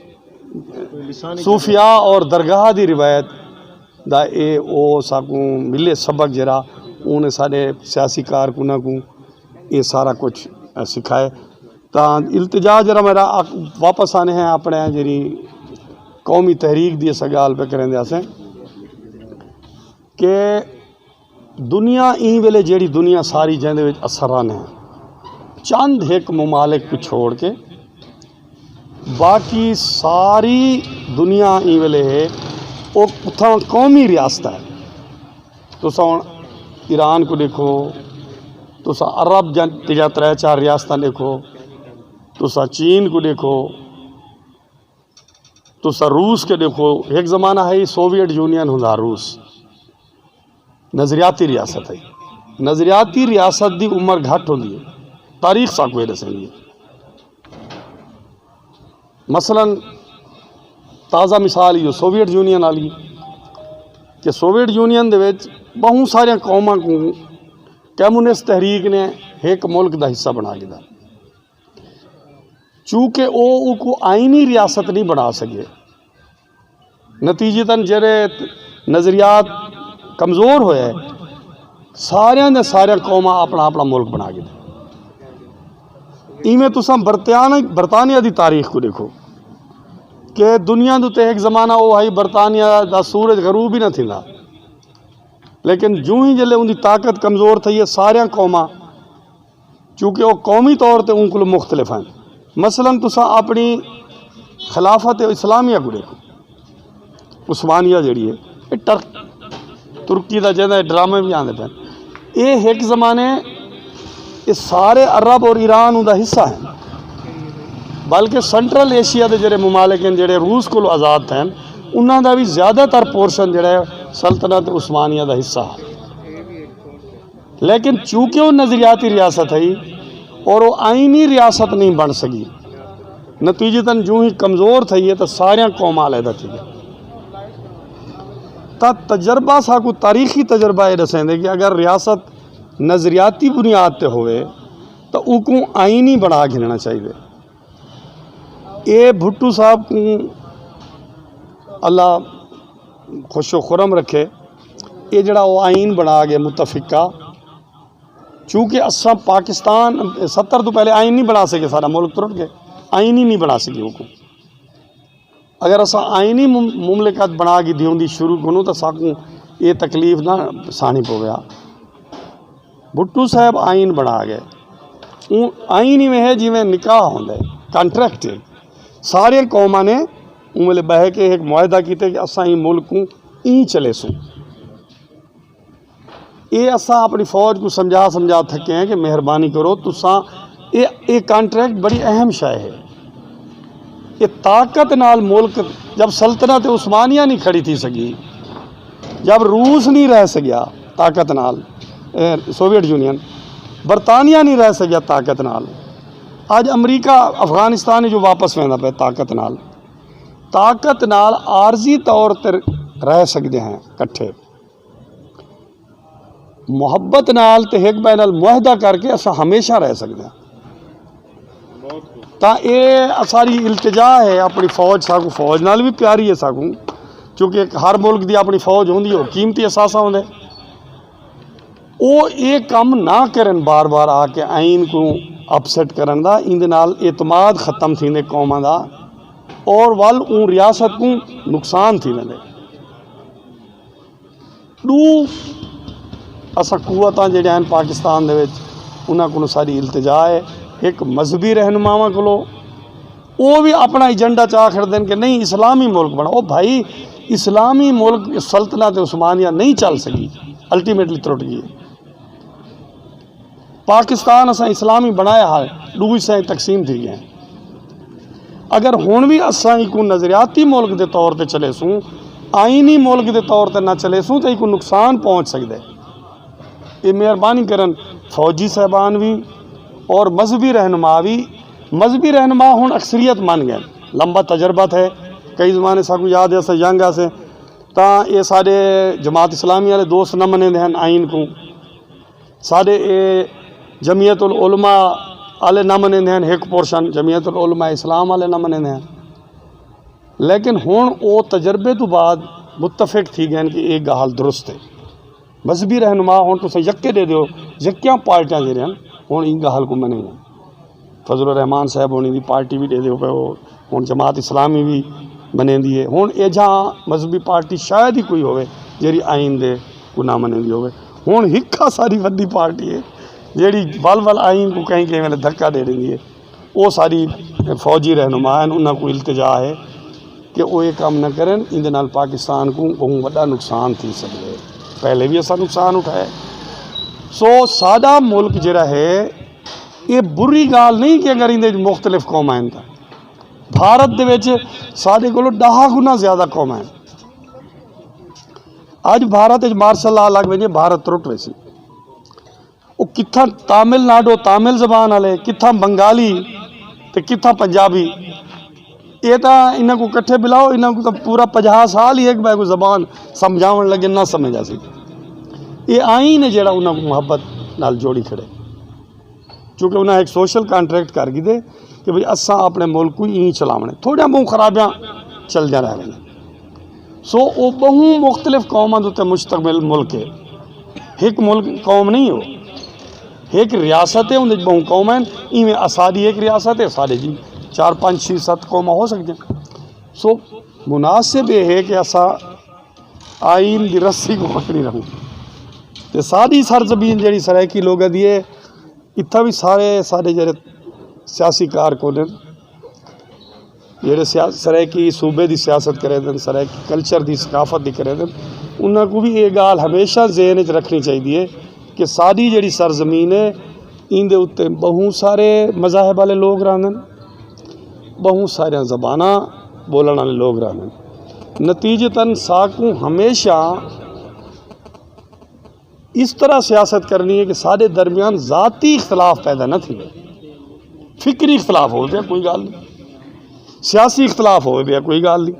صوفیاء اور درگاہ دی روایت دا اے او ساکوں ملے سبق جیڑھا، انہیں سارے سیاسی کارکناں کو یہ سارا کچھ سکھائے۔ تو التجا جرا میرا واپس آنے ہیں اپنے جی قومی تحریک دی اس گال پہ کریں دے آسیں کہ دنیا ایں ویلے جیڑی دنیا ساری جیندے وچ اثر آنے ہیں، چند ہک ممالک کو چھوڑ کے باقی ساری دنیا ایں ویلے ہے، وہ اتھاں قومی ریاست ہے۔ تساں ہن ایران کو دیکھو، تساں عرب جن تیجا ترے چار ریاستاں دیکھو، تساں چین کو دیکھو، تساں روس کے دیکھو۔ ایک زمانہ ہے سوویت یونین ہوں روس، نظریاتی ریاست ہے۔ نظریاتی ریاست دی عمر گھٹ ہوندی ہے، تاریخ ساکو یہ دسیندی ہے۔ مثلاً تازہ مثال یہ سوویت یونین والی کہ سوویت یونین دے وچ بہت سارے قوماں کو کمیونسٹ تحریک نے ایک ملک دا حصہ بنا کے دا، چونکہ او کو آئینی ریاست نہیں بنا سکے، نتیجتاً جڑے نظریات کمزور ہوئے، ساریاں دے ساریاں قوماں اپنا اپنا ملک بنا گئے۔ ایویں تساں برطانیہ برطانیہ دی تاریخ کو دیکھو کہ دنیا دے تے ایک زمانہ وہ ہائی برطانیہ دا سورج غروب ہی نہ تھیندا، لیکن جوں ہی جلے ان دی طاقت کمزور تھئی ہے، ساریاں قوماں چونکہ وہ قومی طور تے ان کو مختلف ہیں۔ مثلاً تساں اپنی خلافت اسلامیہ کو دیکھو، عثمانیہ جڑی ہے، یہ ٹرک ترکی دا جہاں ڈرامے بھی آتے پہ، یہ ایک زمانے یہ سارے عرب اور ایران ان دا حصہ ہیں، بلکہ سنٹرل ایشیا دے جڑے ممالک ہیں جڑے روس کو آزاد ہیں، انہاں دا بھی زیادہ تر پورشن جڑا ہے سلطنت عثمانیہ دا حصہ ہے۔ لیکن چونکہ وہ نظریاتی ریاست ہے اور وہ آئینی ریاست نہیں بن سکی، نتیجتاً جوں ہی کمزور تھئی ہے تو ساریاں قوماں علیحدہ تھی گئے۔ تا تجربہ ساکو تاریخی تجربہ یہ دسیں دے کہ اگر ریاست نظریاتی بنیاد تے ہوئے تو اوکوں آئینی بنا گھننا چاہیے۔ اے بھٹو صاحب کو اللہ خوش و خرم رکھے، اے جڑا وہ آئین بنا گئے متفقہ، چونکہ اساں پاکستان ستر تو پہلے آئین نہیں بنا سکے، سارا ملک ترٹ گئے، آئین ہی نہیں بنا سکے وہ کو۔ اگر اساں آئینی مم- مملکت بنا گھدی ہوندی شروع کنوں تو ساکوں یہ تکلیف نہ ساہنی پویا۔ بھٹو صاحب آئین بنا گئے، اون آئین ایویں ہے جویں نکاح ہوندا ہے، کانٹریکٹ ہے۔ سارے قوماں نے اون ویلے بہہ کے ایک معاہدہ کیتے کہ اساں ایں ملک کو ایں چلے سوں۔ اے اساں اپنی فوج کو سمجھا سمجھا تھکے ہیں کہ مہربانی کرو، تساں اے اے کانٹریکٹ بڑی اہم شے ہے۔ اے طاقت نال ملک، جب سلطنت عثمانیہ نہیں کھڑی تھی سکی، جب روس نہیں رہ سکیا طاقت نال، اے سوویت یونین، برطانیہ نہیں رہ سکیا طاقت نال، اج امریکہ افغانستان جو واپس ویندا پے طاقت نال، طاقت نال عارضی طور تے رہ سکدے ہیں کٹھے۔ محبت نال تے ہک ٻئے نال معاہدہ کر کے اساں ہمیشہ رہ سکدے ہاں۔ تاں اے اساݙی التجا ہے اپݨی فوج، ساکوں فوج نال وی پیاری ہے ساکوں، کیونکہ ہر ملک دی اپݨی فوج ہوندی ہے، قیمتی اثاثہ ہوندے۔ او اے کم نہ کرن، بار بار آ کے آئین کوں اپسیٹ کرن دا، ایندے نال اعتماد ختم تھیندے قوماں دا، اور ول اوں ریاست کوں نقصان تھی ویندے۔ ݙو اساں قوتاں جیڑھیاں ہن پاکستان دے وچ، انہاں کولوں ساݙی التجا ہے، ہک مذہبی رہنماواں کولوں، او وی اپݨا ایجنڈا چا کھڑدن کہ نہیں اسلامی ملک بݨا۔ او بھائی، اسلامی ملک سلطنت عثمانیہ نہیں چل سکی، الٹیمیٹلی ترٹ ڳئی۔ پاکستان اساں اسلامی بݨایا ہا، ݙو حصے تقسیم تھی ڳئے۔ اگر ہݨ وی اساں ایکوں نظریاتی ملک دے طور تے چلیسوں، آئینی ملک دے طور تے نہ چلیسوں، تاں ایکوں نقصان پہنچ سڳدے۔ اے مہربانی کرن فوجی صاحبان وی اور مذہبی رہنما وی، مذہبی رہنما ہݨ اکثریت من ڳئے، لمبا تجربہ تھئے، کئی زمانے ساکوں یاد ہے اساں ینگ ہاسے، تاں اے ساݙے جماعت اسلامی والے دوست نہ منیندے ہن آئین کوں۔ ساݙے اے جمعیت العلماء آلے نہ منیندے ہن، ہک پورشن جمعیت العلماء اسلام آلے نہ منیندے ہن۔ لیکن ہݨ او تجربے توں بعد متفق تھی ڳئے ہن کہ اے ڳالھ درست ہے۔ مذہبی رہنما ہن تساں یکے ݙے ݙیو، یکیاں پارٹیاں جیڑھیاں ہن ایں ڳالھ کوں منیندن۔ فضل الرحمان صاحب ہوݨی دی پارٹی وی ݙیہدے پئے ہو، ہݨ جماعت اسلامی وی منیندی ہے۔ ہݨ ایجھا مذہبی پارٹی شاید ہی کوئی ہووے جیڑھی آئین دے کوں نہ منیندی ہووے۔ ہݨ ہک اساݙی وݙی پارٹی ہے جیڑھی ول ول آئین کوں کہیں کہیں ویلے دھکا ݙے ݙیندی ہے۔ او ساݙی فوجی رہنما ہن، انہاں کوں التجا ہے کہ او اے کم نہ کرن، ایندے نال پاکستان کوں ٻہوں وݙا نقصان تھی سڳدے۔ پہلے وی اساں نقصان اٹھایا ہے۔ سو ساݙا ملک جیڑھا ہے، اے بری ڳالھ نہیں کہ اگر ایندے وچ مختلف قوماں ہن تاں۔ بھارت دے وچ ساݙے کولوں ݙاہ گنا زیادہ قوماں ہن۔ اڄ بھارت وچ مارشل لا لڳ ونڄے، بھارت ترٹ ویسی۔ او کتھاں تامل ناڈو تامل زبان والے، کتھاں بنگالی تے کتھاں پنجابی۔ اے تاں انہاں کوں کٹھے بلاؤ، انہاں کوں تاں پورا پنجاہ سال ہی ہک ٻئے کوں زبان سمجھاوݨ لڳے، نہ سمجھ آسی۔ اے آئین ہے جیڑھا انہاں کوں محبت نال جوڑی کھڑے، کیونکہ انہاں ہک سوشل کانٹریکٹ کر گھدے کہ بھئی اساں اپݨے ملک کوں ایں چلاوݨے، تھوڑیاں ٻہوں خرابیاں چلدیاں رہ ونڄن۔ سو او ٻہوں مختلف قوماں دے اتے مشتمل ملک ہے، ہک ملک قوم نہیں ہو، ہک ریاست ہے، اندے وچ ٻہوں قوماں ہن۔ ایویں اساݙی ہک ریاست ہے، ساݙے جی چار پنج چھی ست قوماں ہو سڳدیاں۔ سو مناسب اے ہے کہ اساں آئین دی رسی کوں پکڑی رہوں۔ تے ساݙی سرزمین جیڑھی سرائیکی لوکاں دی ہے، اتھاں وی سارے ساݙے جیڑھے سیاسی کارکن ہن، جیڑھے سیا-، سرائیکی صوبے دی سیاست کریندن، سرائیکی کلچر دی، ثقافت دی کریندن، انہاں کوں وی اے ڳالھ ہمیشہ ذہن وچ رکھݨی چاہیدی ہے کہ ساݙی جیڑھی سرزمین ہے، ایندے اتے ٻہوں سارے مذاہب والے لوک رہندن، ٻہوں ساریاں زباناں ٻولݨ والے لوک رہندن۔ نتیجتاً ساکوں ہمیشہ اس طرح سیاست کرنی ہے کہ ساݙے درمیان ذاتی اختلاف پیدا نہ تھیوے۔ فکری اختلاف ہووے پیا، کوئی ڳالھ نہیں، سیاسی اختلاف ہووے پیا، کوئی ڳالھ نہیں۔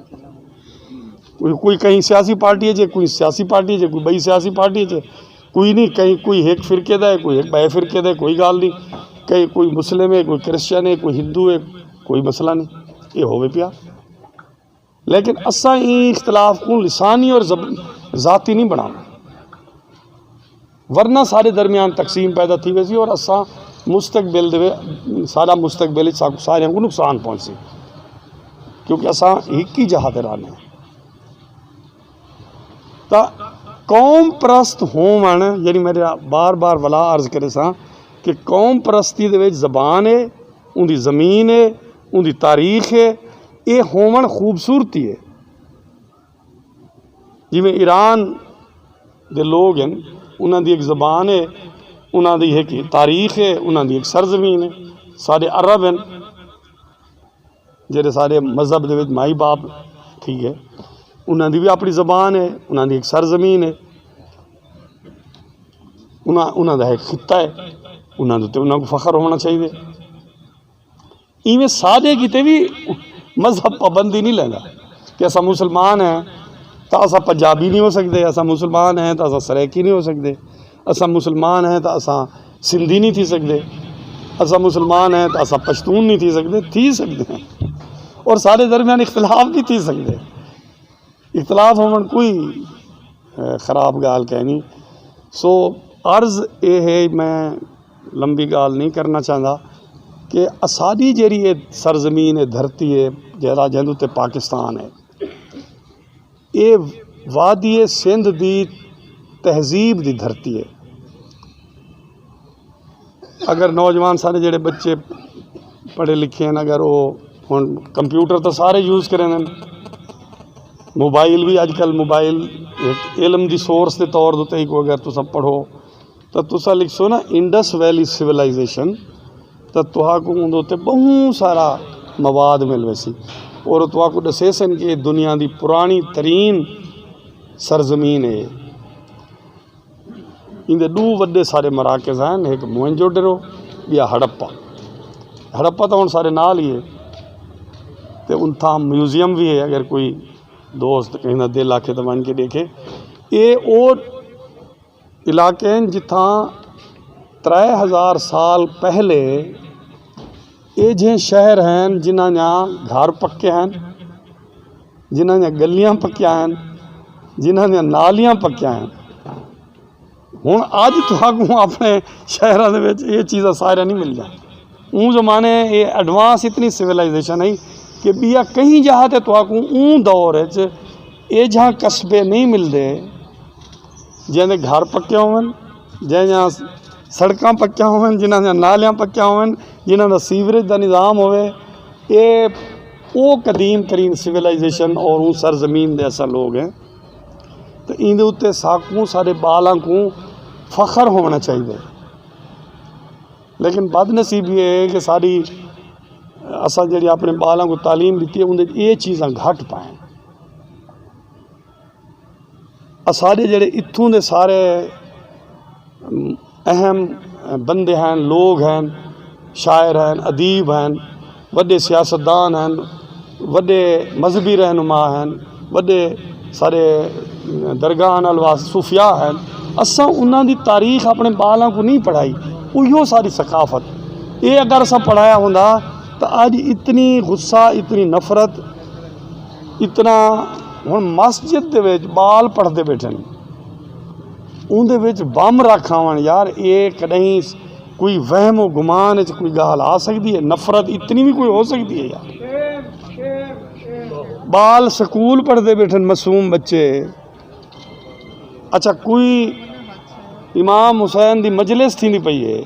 کوئی، کوئی کہیں سیاسی پارٹی ہے جے، کوئی سیاسی پارٹی ہے جے، کوئی ٻئی سیاسی پارٹی ہے جے، کوئی نہیں، کہیں کوئی ہک فرقے دا ہے، کوئی ہک ٻئے فرقے دا ہے، کوئی ڳالھ نہیں۔ کہیں کوئی مسلم ہے، کوئی کرسچن ہے، کوئی ہندو ہے، کوئی مسئلہ نہیں، اے ہووے پیا۔ لیکن اساں ایں اختلاف کوں لسانی اور زب-، ذاتی نہیں بݨاوݨا، ورنہ ساݙے درمیان تقسیم پیدا تھی ویسی اور اساں مستقبل دے وچ، ساݙا مستقبل وچ ساکوں ساریاں کوں نقصان پہنچسی، کیونکہ اساں ہک ہی جہاں تے رہنے ہیں۔ تاں قوم پرست ہووݨ، یعنی میݙا بار بار ولا عرض کریساں کہ قوم پرستی دے وچ زبان ہے، اوندی زمین ہے، اوندی تاریخ ہے، اے ہووݨ خوبصورتی ہے۔ جیویں ایران دے لوگ ہن، انہاں دی ہک زبان ہے، انہاں دی ہک تاریخ ہے، انہاں دی ہک سرزمین ہے۔ ساݙے عرب ہن، جیڑھے ساݙے مذہب دے وچ مائی باپ تھی ڳئے، انہاں دی وی اپݨی زبان ہے، انہاں دی ہک سرزمین ہے، انہاں، انہاں دا ہک خطہ ہے، انہاں دے اتے انہاں کوں فخر ہووݨا چاہیدے۔ ایویں ساݙے کیتے وی مذہب پابندی نہیں لیندا کہ اساں مسلمان ہیں تاں اساں پنجابی نہیں ہو سڳدے، اساں مسلمان ہیں تاں اساں سرائیکی نہیں ہو سڳدے، اساں مسلمان ہیں تاں اساں سندھی نہیں تھی سڳدے، اساں مسلمان ہیں تاں اساں پشتون نہیں تھی سڳدے۔ تھی سڳدے ہیں اور ساݙے درمیان اختلاف بھی تھی سڳدے۔ اختلاف ہووݨ کوئی، اے، خراب ڳالھ کائنی۔ سو عرض اے ہے، میں لمبی ڳالھ نہیں کرݨا چاہندا کہ اساݙی جیڑھی اے سرزمین ہے، دھرتی ہے، جیڑھا جیندے اتے پاکستان ہے، اے وادی سندھ دی تہذیب دی دھرتی ہے۔ اگر نوجوان سارے جڑے بچے پڑھے لکھے ہیں، اگر وہ ہن کمپیوٹر تو سارے یوز کریں، موبائل بھی، اج کل موبائل ایک علم دی سورس دے طور تے کو اگر تساں پڑھو تو تساں لکھسو نا انڈس ویلی سویلائزیشن، تو تہاکوں اوندے تے بہت سارا مواد مل ویسی اور تہاکوں ڈسیسن کہ دنیا دی پرانی ترین سرزمین ہے۔ ایندے ݙو وݙے سارے مراکز ہن، ہک موہنجو ڈیرو، ٻیا ہڑپہ۔ ہڑپہ تاں ہݨ سارے نال ہی ہے تے اتھاں میوزیم وی ہے، اگر کوئی دوست کہیں دا دل آکھے تاں ونڄ کے ݙیکھے۔ اے او علاقے ہن جتھاں ترے ہزار سال پہلے ایجھے شہر ہن جنہاں دیاں گھر پکے ہن، جنہاں دیاں گلیاں پکیاں ہن، جنہاں دیاں نالیاں پکیاں ہن۔ ہن اج تہاکوں اپنے شہراں دے وچ اے چیزاں ساریاں نہیں ملیاں۔ اوں زمانے اے ایڈوانس اتنی سویلائزیشن ہئی کہ ٻیا کہیں جاہ تے تہاکوں اوں دور وچ اے جہاں قصبے نہیں ملدے، جنہاں دے گھر پکے ہوون، جنہاں دیاں سڑکاں پکیاں ہوون، جنہاں دیاں نالیاں پکیاں ہوون، جنہاں دا سیوریج دا نظام ہووے۔ اے او قدیم ترین سویلائزیشن اور اوں سرزمین دے اساں لوگ ہیں۔ تے ایندے اتے ساکوں، سارے ٻالاں کوں فخر ہووݨا چاہیدے۔ لیکن بد نصیبی اے ہے کہ ساری، اساں جڑی اپنے ٻالاں کوں تعلیم ݙتی ہے، اوندے اے چیزاں گھٹ پائن۔ اساݙے جڑے اتھوں دے سارے، ام، اہم بندے ہن، لوگ ہن، شاعر ہن، ادیب ہن، وݙے سیاستدان ہن، وݙے مذہبی رہنما ہن، وݙے سارے درگاہ نال واس-، صوفیاء ہن، اساں انہاں دی تاریخ اپݨے ٻالاں کوں نہیں پڑھائی۔ اوہو ساری ثقافت۔ اے اگر اساں پڑھایا ہوندا تاں اڄ اتنی غصہ، اتنی نفرت، اتنا، ہݨ مسجد دے وچ ٻال پڑھدے ٻیٹھن، اوندے وچ بم رکھ آوݨ، یار، اے کݙاہیں کوئی وہم و گمان وچ کوئی ڳالھ آ سڳدی ہے؟ نفرت اتنی وی کوئی ہو سڳدی ہے یار؟ ٻال سکول پڑھدے ٻیٹھن، معصوم بچے۔ اچھا، کوئی امام حسین دی مجلس تھیندی پئی ہے،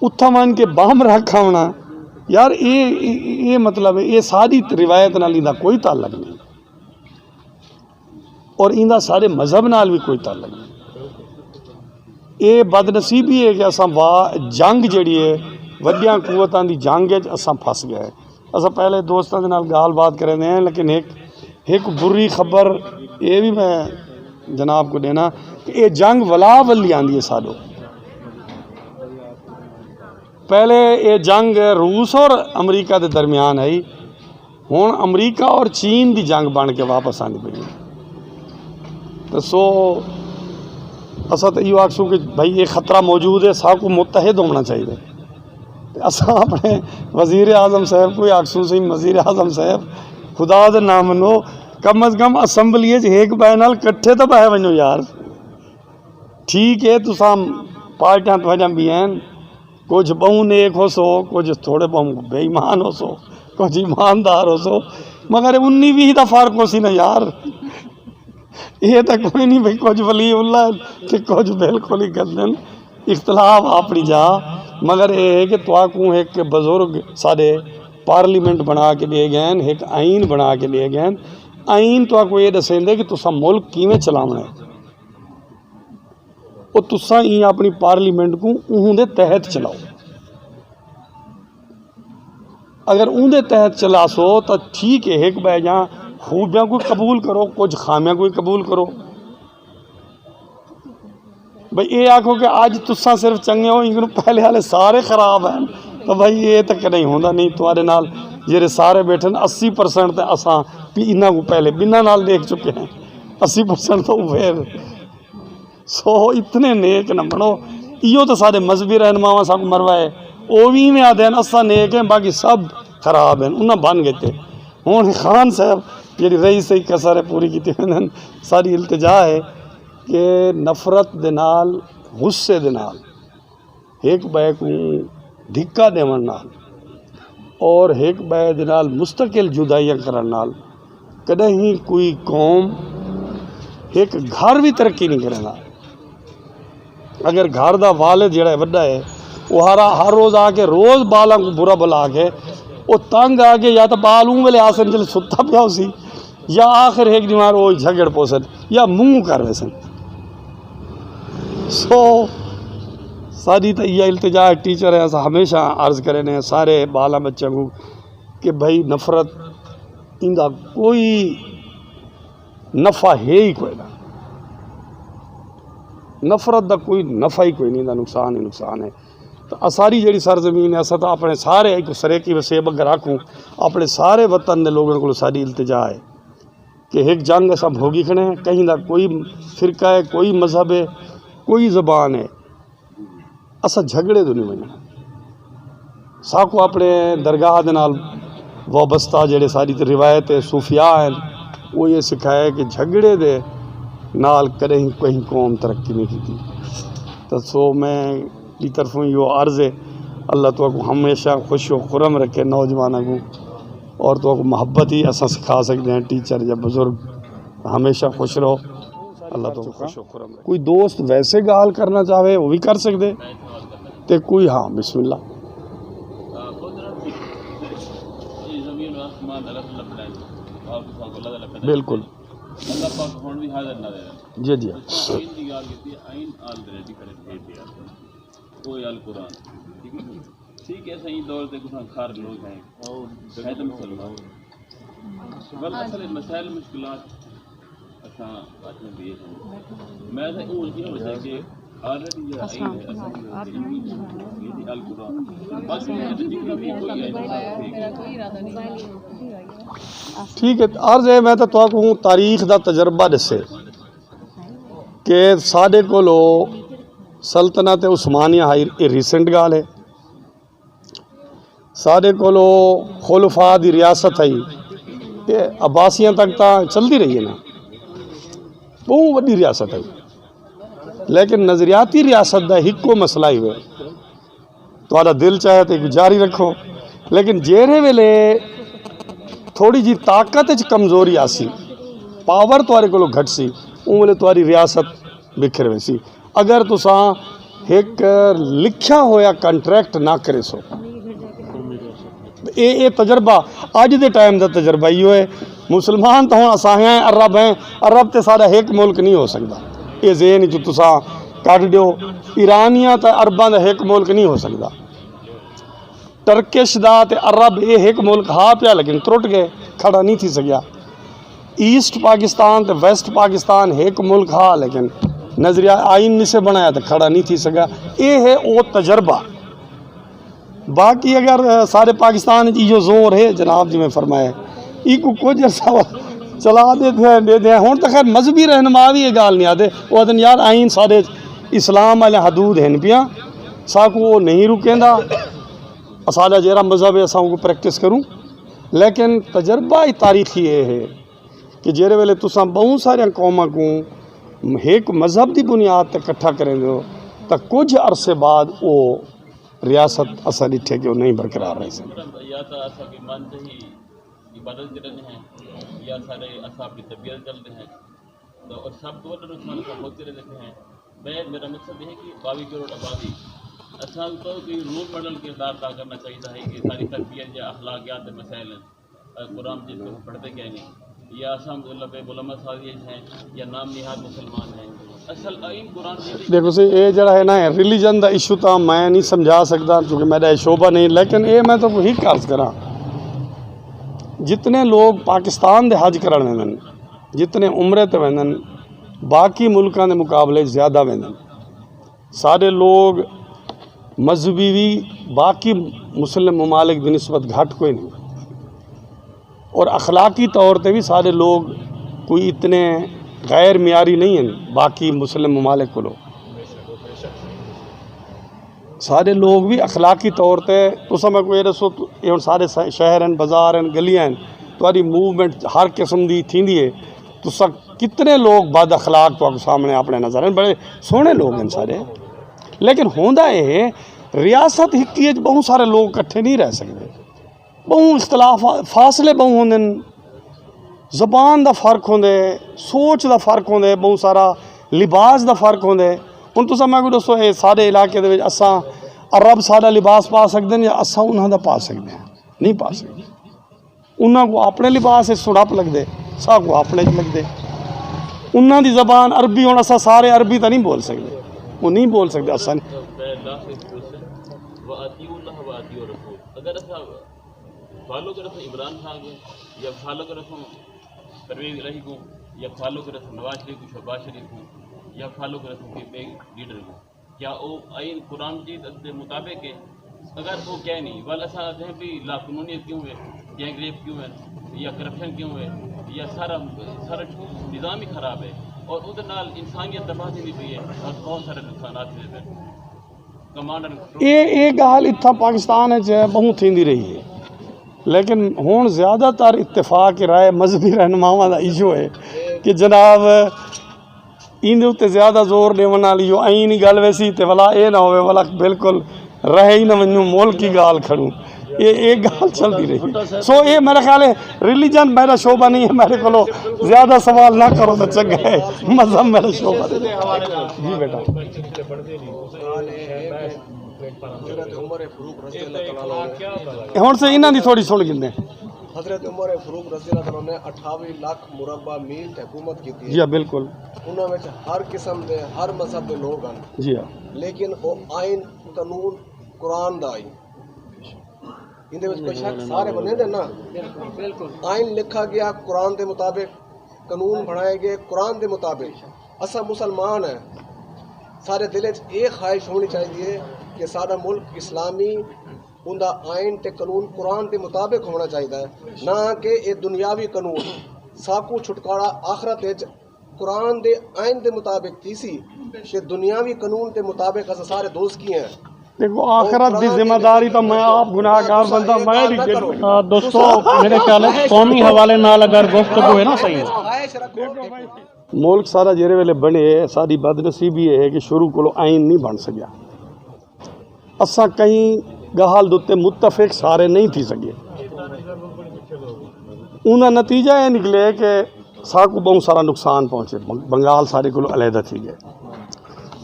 اتھاں ونڄ کے بم رکھ آوݨا، یار، اے، اے، اے مطلب ہے، اے ساری روایت نال ایندا کوئی تعلق نہیں۔ اور ایندا سارے مذہب نال وی کوئی تعلق نہیں۔ اے بد نصیبی ہے کہ اساں وا-، جنگ جڑی ہے، وݙیاں قوتاں دی جنگ وچ اساں پھس ڳئے۔ اساں پہلے دوستاں دے نال ڳالھ بات کریندے ہیں، لیکن ہک، ہک بری خبر اے وی میں جناب کوں ݙینا کہ اے جنگ ولا ولی آندی ہے ساݙو۔ پہلے اے جنگ روس اور امریکہ دے درمیان ہئی، ہݨ امریکہ اور چین دی جنگ بݨ کے واپس آندی پئی ہے۔ تے سو، اساں تاں ایہو آکھسوں کہ بھئی، اے خطرہ موجود ہے، ساکوں متحد ہووݨا چاہیدا۔ تے اساں اپݨے وزیر اعظم صاحب کوں آکھسوں سئیں، وزیر اعظم صاحب، خدا دے ناں منو، کم از کم اسمبلی وچ ہک ٻئے نال کٹھے تاں ٻہہ ونڄو یار۔ ٹھیک ہے، تساں پارٹیاں تہاݙیاں ٻیاں ہن، کجھ ٻہوں نیک ہوسو، کجھ تھوڑے ٻہوں بے ایمان ہوسو، کجھ ایماندار ہوسو، مگر انی ویہہ دا فرق ہوسی نا یار۔ اے تاں کوئی نہیں بھئی، کجھ ولی اللہ ہن تے کجھ بالکل ہی گند ہن۔ اختلاف اپݨی جا، مگر اے ہے کہ تہاکوں ہک بزرگ ساݙے پارلیمنٹ بݨا کے ݙے ڳئے ہن، ہک آئین بݨا کے ݙے ڳئے ہن۔ آئین تہاکوں اے ݙسیندے کہ تساں ملک کیویں چلاوݨا ہے۔ او تساں ایں اپݨی پارلیمنٹ کوں اوں دے تحت چلاؤ۔ اگر اوں دے تحت چلاسو تاں ٹھیک ہے، ہک ٻئے دیاں خوبیاں کوں قبول کرو، کجھ خامیاں کوں قبول کرو۔ بھئی، اے آکھو کہ اڄ تساں صرف چنڳے ہو، انہوں پہلے والے سارے خراب ہیں، تو بھئی، اے تاں کݙاہیں ہوندا نہیں۔ تہاݙے نال جیڑھے سارے ٻیٹھن، اسی پرسنٹ تے اساں بھی انہاں کوں پہلے ٻنہاں نال ݙیکھ چکے ہیں، اسی پرسنٹ تو پھر۔ سو اتنے نیک نہ بݨو۔ ایہو تاں ساݙے مذہبی رہنماواں ساکوں مروائے۔ او وی ایویں آہدے ہن، اساں نیک ہیں، باقی سب خراب ہیں۔ انہاں بن ڳئے تے۔ ہݨ خان صاحب جیڑھی رہی سہی کسر ہے، پوری کیتی ویندن۔ ساݙی التجا ہے کہ نفرت دے نال، غصے دے نال ہک ٻئے کوں دھکا ݙیوݨ نال اور ہک ٻئے دے نال مستقل جدائیاں کرݨ نال کݙاہیں کوئی قوم، ہک گھر وی ترقی نہیں کریندا۔ اگر گھر دا والد جیڑھا ہے، وݙا ہے، او ہر، ہر روز آ کے، روز ٻالاں کوں برا بھلا کے، او تنگ آ کے یا تاں ٻال اوں ویلے آسن جلے ستا پیا ہوسی، یا آخر ہک ݙینہوار او جھڳڑ پوسن یا منہ کر ویسن۔ سو ساݙی تاں ایہا التجا ہے، ٹیچر ہیں، اساں ہمیشہ عرض کریندے ہیں سارے ٻالاں بچیاں کوں کہ بھئی، نفرت ایندا کوئی نفع ہے ہی کوئی نہ۔ نفرت دا کوئی نفع ہی کوئی نہیں، دا نقصان ہی نقصان ہے۔ تاں اساݙی جیڑھی سرزمین ہے، اساں تاں اپݨے سارے، ایکوں سرائیکی وسیب اگر آکھوں، اپݨے سارے وطن دے لوگاں کولوں ساݙی التجا ہے کہ ہک جنگ اساں بھوڳی کھڑے ہیں، کہیں دا کوئی فرقہ ہے، کوئی مذہب ہے، کوئی زبان ہے، اساں جھڳڑے توں نہیں ونڄݨا۔ ساکوں اپݨے درگاہ دے نال وابستہ جیڑھے ساݙی تے روایت ہے، صوفیاء ہیں، او ایہا سکھایا ہے کہ جھڳڑے دے نال کݙہیں کہیں قوم ترقی نہیں کیتی۔ تو سو میں دی طرفوں یہ عرض ہے، اللہ تو کو ہمیشہ خوش و خرم رکھے نوجوانوں کو، اور تو کو محبت ہی اساں سکھا سکتے ہیں، ٹیچر یا بزرگ۔ ہمیشہ خوش رہو، اللہ تو کو خوش و خرم رکھے۔ کوئی دوست ویسے گال کرنا چاہے وہ بھی کر سکتے، تے کوئی، ہاں، بسم اللہ۔ بالکل۔ اللہ پاک ہݨ وی حاضر نہ رہے۔ جی، جی۔ آئین دی ڳالھ کیتی، آئین آل ریڈی کھڑے تھے تے آ۔ او آل قرآن۔ ٹھیک ہے؟ ٹھیک ہے، سائیں، دور تے کساں کھار لوگ ہیں۔ ہے تو مسلمان۔ بل اصل مسائل مشکلات اساں اچھے دیے ہیں۔ میں تے او یہ وجہ کہ آلریڈی جڑا آئین ہے، اساں یہ آل قرآن۔ باقی یہ کوئی آئین ٹھیک ہے، عرض ہے، میں تو تہاکوں تاریخ دا تجربہ ݙسے کہ ساݙے کولو سلطنت عثمانیہ ہائی، اے ریسنٹ ڳالھ ہے۔ ساݙے کولو خلفاء دی ریاست ہائی، اے عباسیاں تک تاں چلدی رہی ہے نا، ٻہوں وݙی ریاست ہائی، لیکن نظریاتی ریاست دا ہکو مسئلہ ہی ہوئے۔ تہاݙا دل چاہے تے ایکوں جاری رکھو، لیکن جیڑھے ویلے تھوڑی جی طاقت اچ کمزوری آسی، پاور تہاݙے کولوں گھٹسی، اوں ویلے تہاݙی ریاست بکھر ویسی۔ اگر تساں ہک لکھیا ہویا کنٹریکٹ نہ کریسو، اے اے تجربہ اڄ دے ٹائم دا تجربہ ایہو ہے۔ مسلمان تاں ہݨ اساں ہیں، عرب ہیں، عرب تے ساݙا ہک ملک نہیں ہو سڳدا۔ اے ذہن اچ تساں کڈھ ݙیو، ایرانیاں تے عرباں دا ہک ملک نہیں ہو سڳدا۔ ٹرکش دا تے عرب، اے ہک ملک ہا پیا لیکن ترٹ ڳئے، کھڑا نہیں تھی سڳیا۔ ایسٹ پاکستان تے ویسٹ پاکستان ہک ملک ہا لیکن نظریہ آئین نہیں سے بݨایا تے کھڑا نہیں تھی سڳیا۔ اے ہے او تجربہ۔ باقی اگر، آ، سارے پاکستان اچ ایہو زور ہے، جناب جی میں فرمایا، ایکوں کجھ عرصہ چلا ݙیندے ہیں، ݙیندے ہیں۔ ہݨ تاں خیر مذہبی رہنما وی اے ڳالھ نہیں آہدے، او آہدن یار آئین سارے اسلام والے حدود ہن پیاں، ساکوں او نہیں رکیندا، اساݙا جیڑھا مذہب ہے اساں اوکوں پریکٹس کروں۔ لیکن تجربہ ہی تاریخی اے ہے کہ جیڑھے ویلے تساں ٻہوں ساریاں قوماں کوں ہک مذہب دی بنیاد تے اکٹھا کریندے ہو تاں کجھ عرصے بعد او ریاست اساں ݙٹھے کہ او نہیں برقرار رہ سڳدی۔ یا تاں اساں کوئی من تے ہی عبادت کریندے ہیں یا سارے اساں اپݨی طبیعت چلدے ہیں۔ تو اور سب تو وݙا نقصان اساں ہوتے رہتے ہیں۔ میں، میرا مقصد یہ ہے کہ ٻاویہہ کروڑ آبادی، اساں کو کوئی رول ماڈل کردار ادا کرنا چاہیے ہے کہ ساری تربیت یا اخلاقیات دے مسائل ہیں۔ قرآن مجید کو پڑھتے کیا نہیں، یا اساں مطلب علماء سازی ہیں یا نام نہاد مسلمان ہیں۔ اصل آئین قرآن مجید۔ ݙیکھو سی، اے جڑا ہے نا ریلیجن دا ایشو تاں میں نہیں سمجھا سڳدا کیونکہ میݙا اے شعبہ نہیں، لیکن اے میں تہاکوں ہک عرض کراں، جتنے لوگ پاکستان دے حج کرݨ ویندن، جتنے عمرے تے ویندن، باقی ملکاں دے مقابلے زیادہ ویندن۔ سارے لوگ مذہبی بھی باقی مسلم ممالک دی نسبت گھٹ کوئی نہیں، اور اخلاقی طور تے بھی سارے لوگ کوئی اتنے غیر معیاری نہیں ہیں باقی مسلم ممالک کولوں۔ سارے لوگ بھی اخلاقی طور تے، تساں میں کوئی دسو، یہ ہن سارے شہر ہیں، بازار ہیں، گلیاں ہیں، تہاݙی موومنٹ ہر قسم دی تھیندی ہے۔ تساں کتنے لوگ بد اخلاق تہاکوں سامنے اپݨے نظر ہیں، بڑے سوہݨے لوگ ہیں سارے، لیکن ہوندا اے ہے، ریاست ہکی اچ ٻہوں سارے لوگ کٹھے نہیں رہ سڳدے، ٻہوں اختلاف، فاصلے ٻہوں ہوندن، زبان دا فرق ہوندے، سوچ دا فرق ہوندے، ٻہوں سارا لباس دا فرق ہوندے۔ ہݨ تساں میکوں ݙسو، اے سارے علاقے دے وچ اساں عرب ساݙا لباس پا سڳدے ہیں یا اساں انہاں دا پا سڳدے ہیں؟ نہیں پا سڳدے۔ انہاں کوں اپݨے لباس اچ سڑپ لڳدے، ساکوں اپݨے اچ لڳدے۔ انہاں دی زبان عربی، ہݨ اساں سارے عربی تاں نہیں بول سڳدے، او نہیں بول سڳدے اساں نہیں۔ اگر اساں فالو کرسوں عمران خان کوں، یا فالو کرسوں پرویز الہی کوں، یا فالو کرسوں نواز شریف کوں، شہباز شریف کوں، یا فالو کرسوں کوئی ٻئے لیڈر کوں، کیا او آئین قرآن مجید دے مطابق ہے؟ اگر او کہہ نہیں، ول اساں آکھدے ہیں بھی لا قانونیت کیوں ہے، گینگ ریپ کیوں ہے، یا کرپشن کیوں ہے، یا سارا، سارا نظام ہی خراب ہے، اور اودے نال انسانیت تباہ تھیندی پئی ہے اور بہت سارے نقصانات تھیندے پئے۔ Command and control. اے، اے ڳالھ اتھاں پاکستان اچ ٻہوں تھیندی رہی ہے، لیکن ہݨ زیادہ تر اتفاق رائے مذہبی رہنماواں دا ایہو ہے کہ جناب، ایندے اتے زیادہ زور ݙیوݨ نال ایہو آئین ہی ڳل ویسی تے ولا اے نہ ہووے ولا بالکل رہ ہی نہ ونڄوں، ملک ہی ڳالھ کھڑوں۔ اے اے ڳالھ چلدی رہی۔ سو اے میرا خیال ہے ریلیجن میرا شعبہ نہیں ہے، میرے کولو زیادہ سوال نہ کرو تو چنگا ہے۔ مذہب میرا شعبہ نہیں۔ جی بیٹا۔ حضرت عمر فاروق رضی اللہ تعالیٰ عنہ نے ہݨ سے انہاں دی تھوڑی سُݨ گھندے۔ حضرت عمر فاروق رضی اللہ تعالیٰ عنہ نے اٹھاوی لکھ مربع میل تے حکومت کیتی ہے۔ جی ہاں، بالکل۔ انہاں وچ ہر قسم دے، ہر مذہب دے لوگ ہن۔ جی ہاں۔ لیکن او آئین، قانون قرآن دا آئین۔ ایندے وچ کوئی شک سارے بندے دے نا۔ آئین لکھا گیا قرآن دے مطابق، قانون بݨائے گئے قرآن دے مطابق۔ اساں مسلمان ہیں، سارے دل وچ اے خواہش ہونی چاہیے کہ ساݙا ملک اسلامی، اوندا آئین تے قانون قرآن دے مطابق ہونا چاہیدا ہے، نہ کہ اے دنیاوی قانون۔ ساکوں چھٹکارا آخرت وچ قرآن دے آئین دے مطابق تھیسی، تے دنیاوی قانون دے مطابق اساں سارے دوزخی ہیں۔ دیکھو، آخرت دی ذمہ داری تاں میں آپ گناہ گار بندہ، میں بھی ڳݨ آ، دوستو، میرے خیال ہے قومی حوالے نال اگر گفتگو ہے نا صحیح۔ ملک سارا جیڑھے ویلے بݨے، ساݙی بدنصیبی اے ہے کہ شروع کولو آئین نہیں بݨ سڳیا۔ اساں کہیں ڳالھ دے اتے متفق سارے نہیں تھی سڳے۔ اوندا نتیجہ اے نکلے کہ ساکوں ٻہوں سارا نقصان پہنچے، بنگ-، بنگال ساݙے کولوں علیحدہ تھی ڳئے۔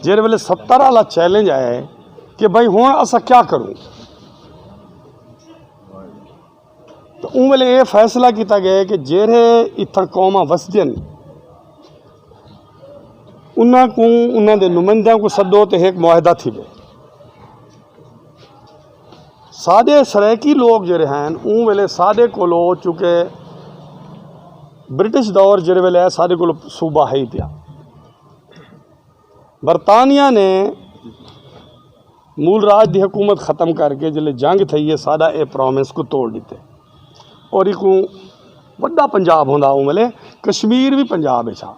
جیڑھے ویلے ستر والا چیلنج آیا ہے کہ بھئی ہݨ اساں کیا کروں؟ تو اوں ویلے اے فیصلہ کیتا ڳئے کہ جیڑھے اتھاں قوماں وسدین، انہاں کوں، انہاں دے نمائندیاں کوں سݙو تے ہک معاہدہ تھیوے۔ ساݙے سرائیکی لوگ جیڑھے ہن، اوں ویلے ساݙے کولو، چونکہ برٹش دور جیڑھے ویلے ہے، ساݙے کولو صوبہ ہے ہی پیا۔ برطانیہ نے مول راج دی حکومت ختم کر کے جلے جنگ تھئی ہے، ساݙا اے پرامس کوں توڑ ݙتے اور ایکوں وݙا پنجاب ہوندا اوں ویلے، کشمیر وی پنجاب اچ ہا،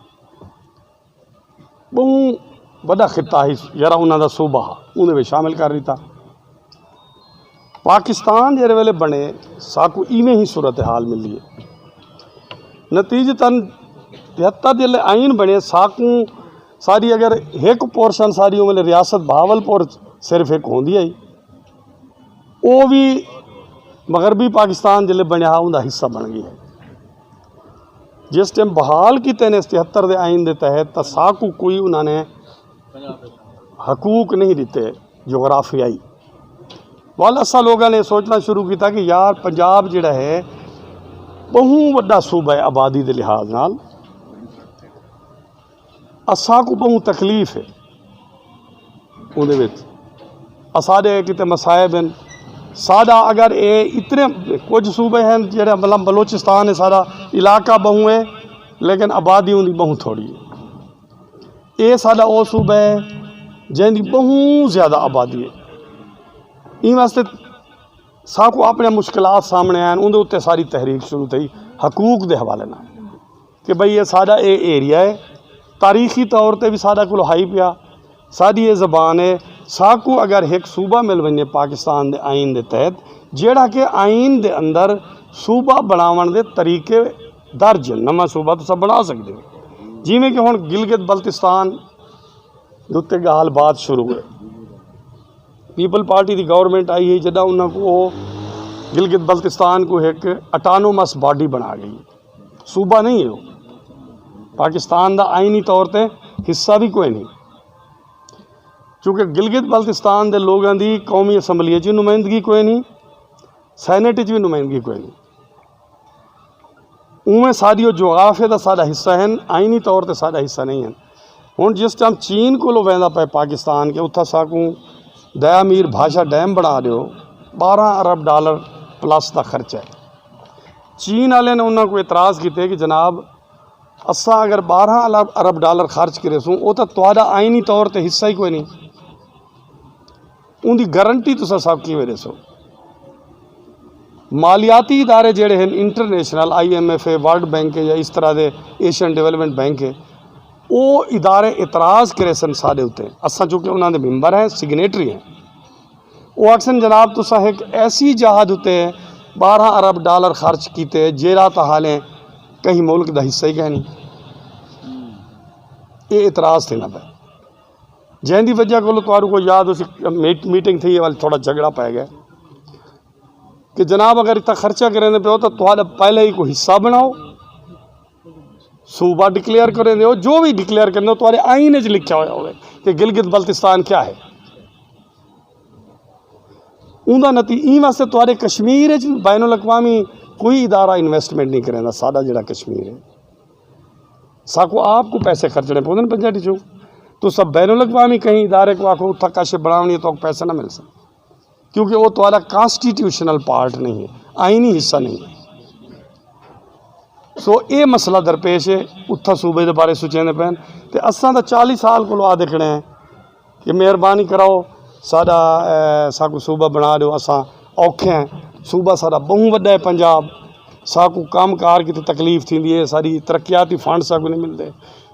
ٻہوں وݙا خطہ ہی یارا انہاں دا صوبہ ہا، اوندے وچ شامل کر ݙتا۔ پاکستان جیڑھے ویلے بݨے، ساکوں ایویں ہی صورتحال ملی ہے۔ نتیجتاً تہتر دے آئین بݨے، ساکوں ساݙی اگر ہک پورشن ساݙی اوں ویلے ریاست بہاول پور صرف ہک ہوندی ہئی، او وی مغربی پاکستان جیڑھے بݨیا ہا، اوندا حصہ بݨ ڳئی ہے۔ جس ٹائم بحال کیتے نے اس تہتر دے آئین دے تحت، تاں ساکوں کوئی انہاں نے حقوق نہیں ݙتے جغرافیائی۔ ول اساں لوگاں نے سوچنا شروع کیتا کہ یار، پنجاب جیڑھا ہے، ٻہوں وݙا صوبہ ہے آبادی دے لحاظ نال، اساکوں ٻہوں تکلیف ہے اوندے وچ، اساݙے کیتے مصائب ہن۔ ساݙا اگر اے اتنے کجھ صوبے ہن جیڑھے مطلب بلوچستان ہے، ساݙا علاقہ ٻہوں ہے، لیکن آبادی اوندی ٻہوں تھوڑی ہے۔ اے ساݙا او صوبہ ہے جیندی ٻہوں زیادہ آبادی ہے۔ ایں واسطے ساکوں اپݨے مشکلات سامݨے آئن، اوندے اتے ساری تحریک شروع تھئی حقوق دے حوالے نال کہ بھئی اے ساݙا اے ایریا ہے، تاریخی طور تے وی ساݙا کولو ہئی پیا، ساݙی اے زبان ہے۔ ساکوں اگر ہک صوبہ مل ونڄے پاکستان دے آئین دے تحت، جیڑھا کہ آئین دے اندر صوبہ بݨاوݨ دے طریقے درج ہن، نواں صوبہ تساں بݨا سڳدے ہو۔ جیویں کہ ہݨ گلگت بلتستان دے اتے ڳالھ بات شروع ہے، پیپل پارٹی دی گورنمنٹ آئی ہے، جݙاں انہاں کوں او گلگت بلتستان کوں ہک اٹانومس باڈی بݨا ڳئی، صوبہ نہیں ہے او، پاکستان دا آئینی طور تے حصہ وی کوئی نہیں، چونکہ گلگت بلتستان دے لوگاں دی قومی اسمبلی اچ وی نمائندگی کوئی نہیں، سینیٹ اچ وی نمائندگی کوئی نہیں۔ اوویں ساݙی او جغرافیہ دا ساݙا حصہ ہن، آئینی طور تے ساݙا حصہ نہیں ہن۔ ہݨ جس ٹائم چین کولو ویندا پئے پاکستان، کہ اتھاں ساکوں دیا میر بھاشا ڈیم بݨا ݙیو، ٻارہاں ارب ڈالر پلس دا خرچہ ہے۔ چین والے نے انہاں کوں اعتراض کیتے کہ جناب، اساں اگر ٻارہاں ارب، ارب ڈالر خرچ کریسوں، او تاں تہاݙا آئینی طور تے حصہ ہی کوئی نہیں۔ اوندی گارنٹی تساں ساکوں کیویں ݙیسو؟ مالیاتی ادارے جیڑھے ہن انٹرنیشنل، آئی ایم ایف ہے، ورلڈ بینک ہے یا اس طرح دے ایشین ڈیولپمنٹ بینک ہے، او ادارے اعتراض کریسن ساݙے اتے۔ اساں چونکہ انہاں دے ممبر ہیں، سگنیٹری ہیں، او آکھسن جناب تساں ہک ایسی جہاز اتے ٻارہاں ارب ڈالر خرچ کیتے جیڑھا تاں حالیں کہیں ملک دا حصہ ہی کائنی۔ یہ اعتراض تھینا پیا، جن دی وجہ کو تہاڈے کو یاد اسی میٹ- میٹنگ تھی، ول تھوڑا جھگڑا پی گیا کہ جناب اگر اتنا خرچہ کریں پہ ہو تو تہاڈا پہلے ہی کوئی حصہ بناؤ، صوبہ ڈکلیئر کریں دے ہو، جو بھی ڈکلیئر کریں دے ہو تہاڈے آئین وچ لکھا ہوا ہوئے کہ گلگت بلتستان کیا ہے۔ اوندا نتی ایں واسطے تہاڈے کشمیر وچ بین الاقوامی کوئی ادارہ انویسٹمنٹ نہیں کریندا۔ ساڈا جڑا کشمیر ہے، ساکو آپ کو پیسے خرچنے پوندے نے بجٹ چوں۔ تو سب بین الاقوامی کہیں ادارے کو آکھو اتھا کش بناونی ہے تو پیسے نہ مل سکتے، کیونکہ وہ تہاڈا کانسٹیٹیوشنل پارٹ نہیں ہے، آئینی حصہ نہیں ہے۔ سو اے مسئلہ درپیش ہے۔ اتھا صوبے دے بارے سوچیندے پین تے اساں دا چالیس سال کولو آدھے کھڑے ہیں کہ مہربانی کراؤ، ساڈا ساکو صوبہ بنا دیو، اساں اوکھے ہیں۔ صوبہ ساڈا بہوں وڈا ہے پنجاب، ساکو کام کار کی تکلیف تھیندی ہے، ساری ترقیاتی فنڈ ساکو نہیں ملتے۔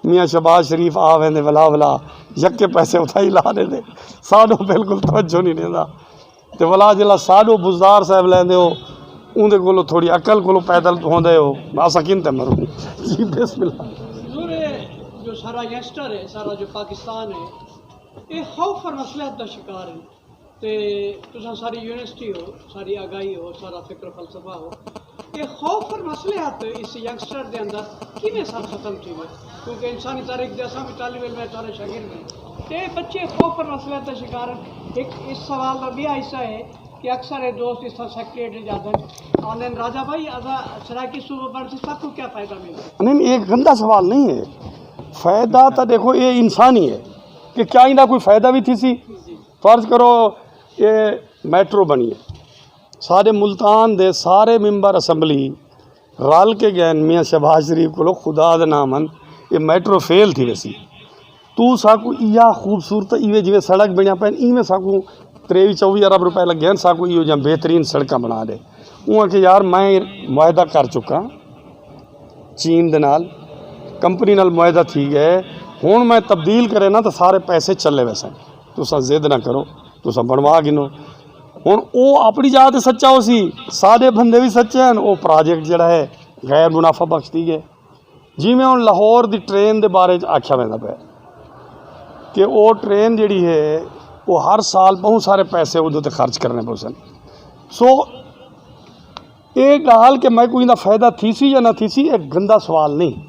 میاں شہباز شریف آ ویندے ولا ولا، یکے پیسے اتھا ہی لا دیندے، ساڈو بالکل توجہ نہیں دیندا۔ تے ولا جلا ساڈو بزدار صاحب لیندے ہو، اوندے کولو تھوڑی عقل کولو پیدل ہوندے ہو، اساں کن تے مروں؟ جی بسم اللہ۔ حضور، اے جو سارا یگسٹر ہے، سارا جو پاکستان ہے، اے خوف اور مصلحت دا شکار ہے۔ تے تساں ساری یونیورسٹی ہو، ساری آگاہی ہو، سارا فکر و فلسفہ ہو، اے خوف اور مصلحت اس یگسٹر دے اندر کیویں سر ختم تھی وے؟ کیونکہ انسانی تاریخ دے اساں بھی طالب علم ہیں، سارے شاگرد ہیں۔ تے بچے خوف اور مصلحت دا شکار ہیں۔ ایک اس سوال دا بھی حصہ ہے کہ اکثر اے دوست اس طرح سیکریٹری جاندے آندے، راجہ بھائی، اساں سرائیکی صوبہ بن سے سب کو کیا فائدہ ملتا ہے؟ نہیں، یہ گندا سوال نہیں ہے۔ فائدہ تو دیکھو، یہ انسانی ہے کہ کیا انہاں کوئی فائدہ بھی تھی سی؟ فرض کرو، یہ میٹرو بنی ہے، سارے ملتان دے سارے ممبر اسمبلی رل کے گئے میاں شہباز شریف کو، خدا دے نام ہن، یہ میٹرو فیل تھی ویسی۔ تو ساکو ایہا خوبصورت ایویں جویں سڑک بنیا پین، ایویں ساکو تریوی چووی ارب روپے لگے ہیں، ساکو ایہو جہاں بہترین سڑکاں بنا دے۔ اوں آکھیا یار میں معاہدہ کر چکا چین دے نال، کمپنی نال معاہدہ تھی گئے، ہن میں تبدیل کرے نا تو سارے پیسے چلے ویسن۔ تساں ضد نہ کرو، تساں بنوا گھنو۔ ہن او اپنی جا تے سچا ہو سی، سارے بندے بھی سچے ہیں۔ او پروجیکٹ جڑا ہے غیر منافع بخش تھی گئے۔ جی میں ہن لاہور دی ٹرین دے بارے چ آکھیا ویندا پیا کہ او ٹرین جیڑھی ہے، او ہر سال بہت سارے پیسے اودے تے خرچ کرنے پوسن۔ سو اے گال کہ میں کوئی دا فائدہ تھی سی یا نہ تھی سی، ایک گندا سوال نہیں۔